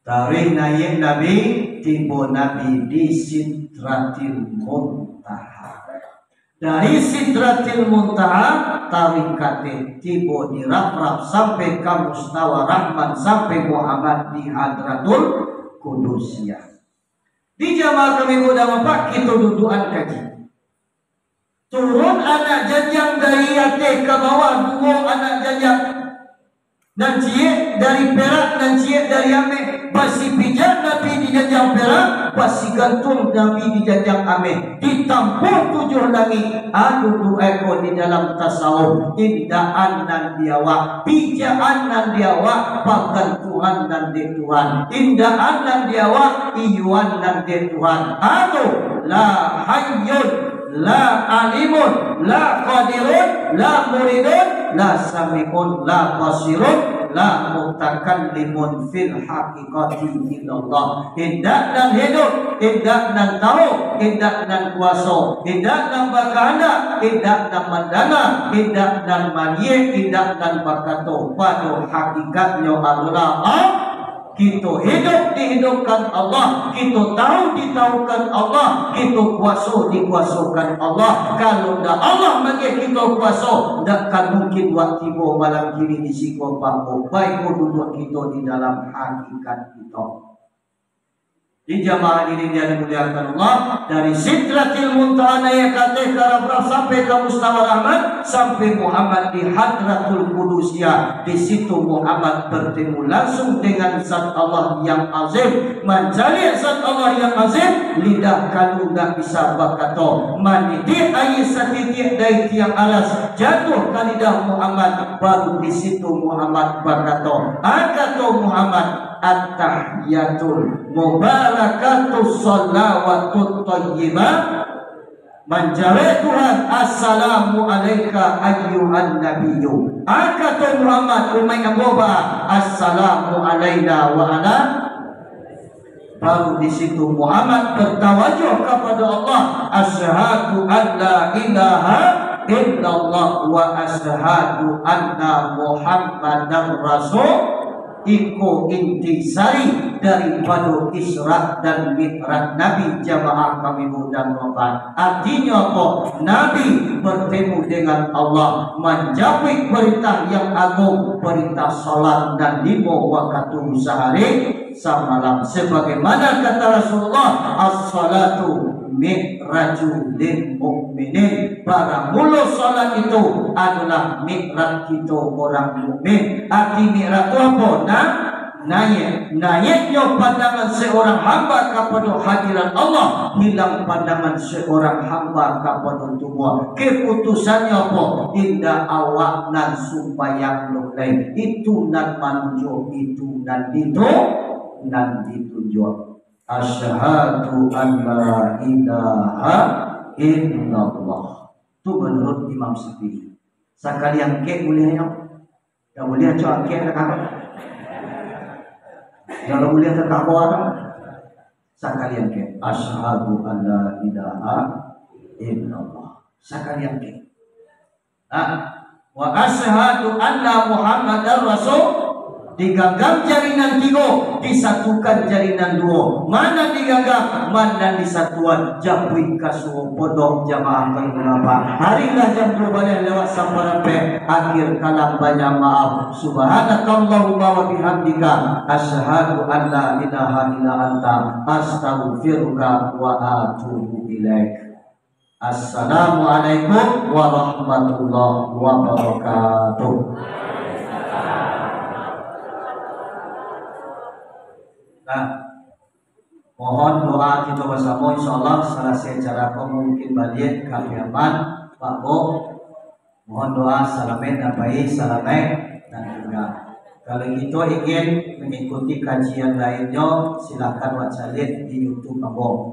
Taruih naiak Nabi, tibo Nabi di Sidratil Muntaha. Dari Sidratil Muntaha, taruih kateh tibo di Rafraf, sampai ka Mustawa Rahman, sampai Muhammad di Hadratul Qudusiyah. Di jamaah kami muda bapak, kito dudukan kaji. Turun anak janjang dari ateh ka bawah, duo anak janjang. Nan ciek dari perak, nan ciek dari ameh. Basipijak Nabi di janjang perak, basigantuang Nabi di janjang ameh. Ditampuah tujuah langik, ado duo eko di dalam tasawuf. Indaan nan di awak, pijakan nan di awak, pagantuangan nan di Tuhan. Indaan nan di awak, iyuan nan di Tuhan. Ado, la hayyun, la alimun, la qadirun, la muridun, la sami'un, la basirun, la mutakallimun fil haqiqati illallah. Indak nan hidup, indak nan tahu, indak nan kuaso, indak nan bakahandak, indak nan mandanga, indak nan maliek, indak nan bakato. Pado hakikatnyo adolah Allah. Kito hidup dihidupkan Allah, kito tahu ditahukan Allah, kito kuaso dikuasokan Allah. Kalau ndak Allah magiah kito kuaso, ndak kan mungkin wak tibo malam kini di siko panggung. Baiko duduak kito di dalam hakikat kito. Di jamaah hadirin yang dimuliakan Allah, dari Sidratil Muntaha naiak ka ateh ka Rafraf sampai ka Mustawa Rahman, sampai Muhammad di Hadratul Qudusiyah. Di situ Muhammad bertemu langsung dengan Zat Allah yang Azim. Mancaliak Zat Allah yang Azim, lidah kalu ndak bisa bakato. Manitiak aia satitiak dari tiang aras jatuah ka lidah Muhammad, baru di situ Muhammad bakato. Bakato Muhammad, "At-tahiyyatul mubarakatus shalawatut thayyibah." Manjawab Tuhan, "Assalamu alaika ayyuhan nabiyyu." Bakato Muhammad, "Umaik ambo ba, assalamu alaina wa ala." Baru di situ Muhammad bertawajuh kepada Allah, "Asyhadu an la ilaha illallah wa asyhadu anna Muhammadar Rasul." Iko inti sari daripado Isra dan Mi'raj Nabi, jamaah kami mudah-mudahan. Artinyo apo? Nabi bertemu dengan Allah, manjapuik perintah yang agung, perintah salat dan limo wakatu sahari samalam. Sebagaimana kata Rasulullah, "As-salatu mi'rajul lil mu'minin." Paramulo salat itu adalah mi'raj kito orang mukmin. Arti mi'raj tu apo? Nah, naiak. Naiaknyo pandangan seorang hamba kapado hadirat Allah, hilang pandangan seorang hamba kapado tubuah. Keputusannyo apo? Indak awak nan sumbayang doh lai. Itu nan manunjuak, itu nan ditu-, nan ditunjuak. Asyhadu an la ilaha illallah. Tu menurut Imam Syafi'i. Sakali angkek buliahnyo. Dak buliah, cok, angkek ka kawah. Kalau buliah ka kawah, sakali angkek. Asyhadu an la ilaha illallah. Sakali angkek. Nah, wa asyhadu anna Muhammadar Rasul. Diganggam jari nan tigo, disatukan jari nan duo. Ma nan diganggam, ma nan disatuan, japuik kasuo pondok, jamaah kami mengapa. Harilah jam duo baleh lewat saparampek, akhir kalam banyak maaf. Subhanakallahumma wa bihamdika, asyhadu an la ilaha illa anta, astaghfiruka wa atubu ilaik. Assalamualaikum warahmatullahi wabarakatuh. Nah, mohon doa kito basamo, insyaallah salasai acara ko mungkin baliak ka Piaman, Pak Bo. Mohon doa salamaik nan pai, salamaik nan tingga. Kalau kito ingin mengikuti kajian lainnyo, silakan wak caliak di YouTube ambo.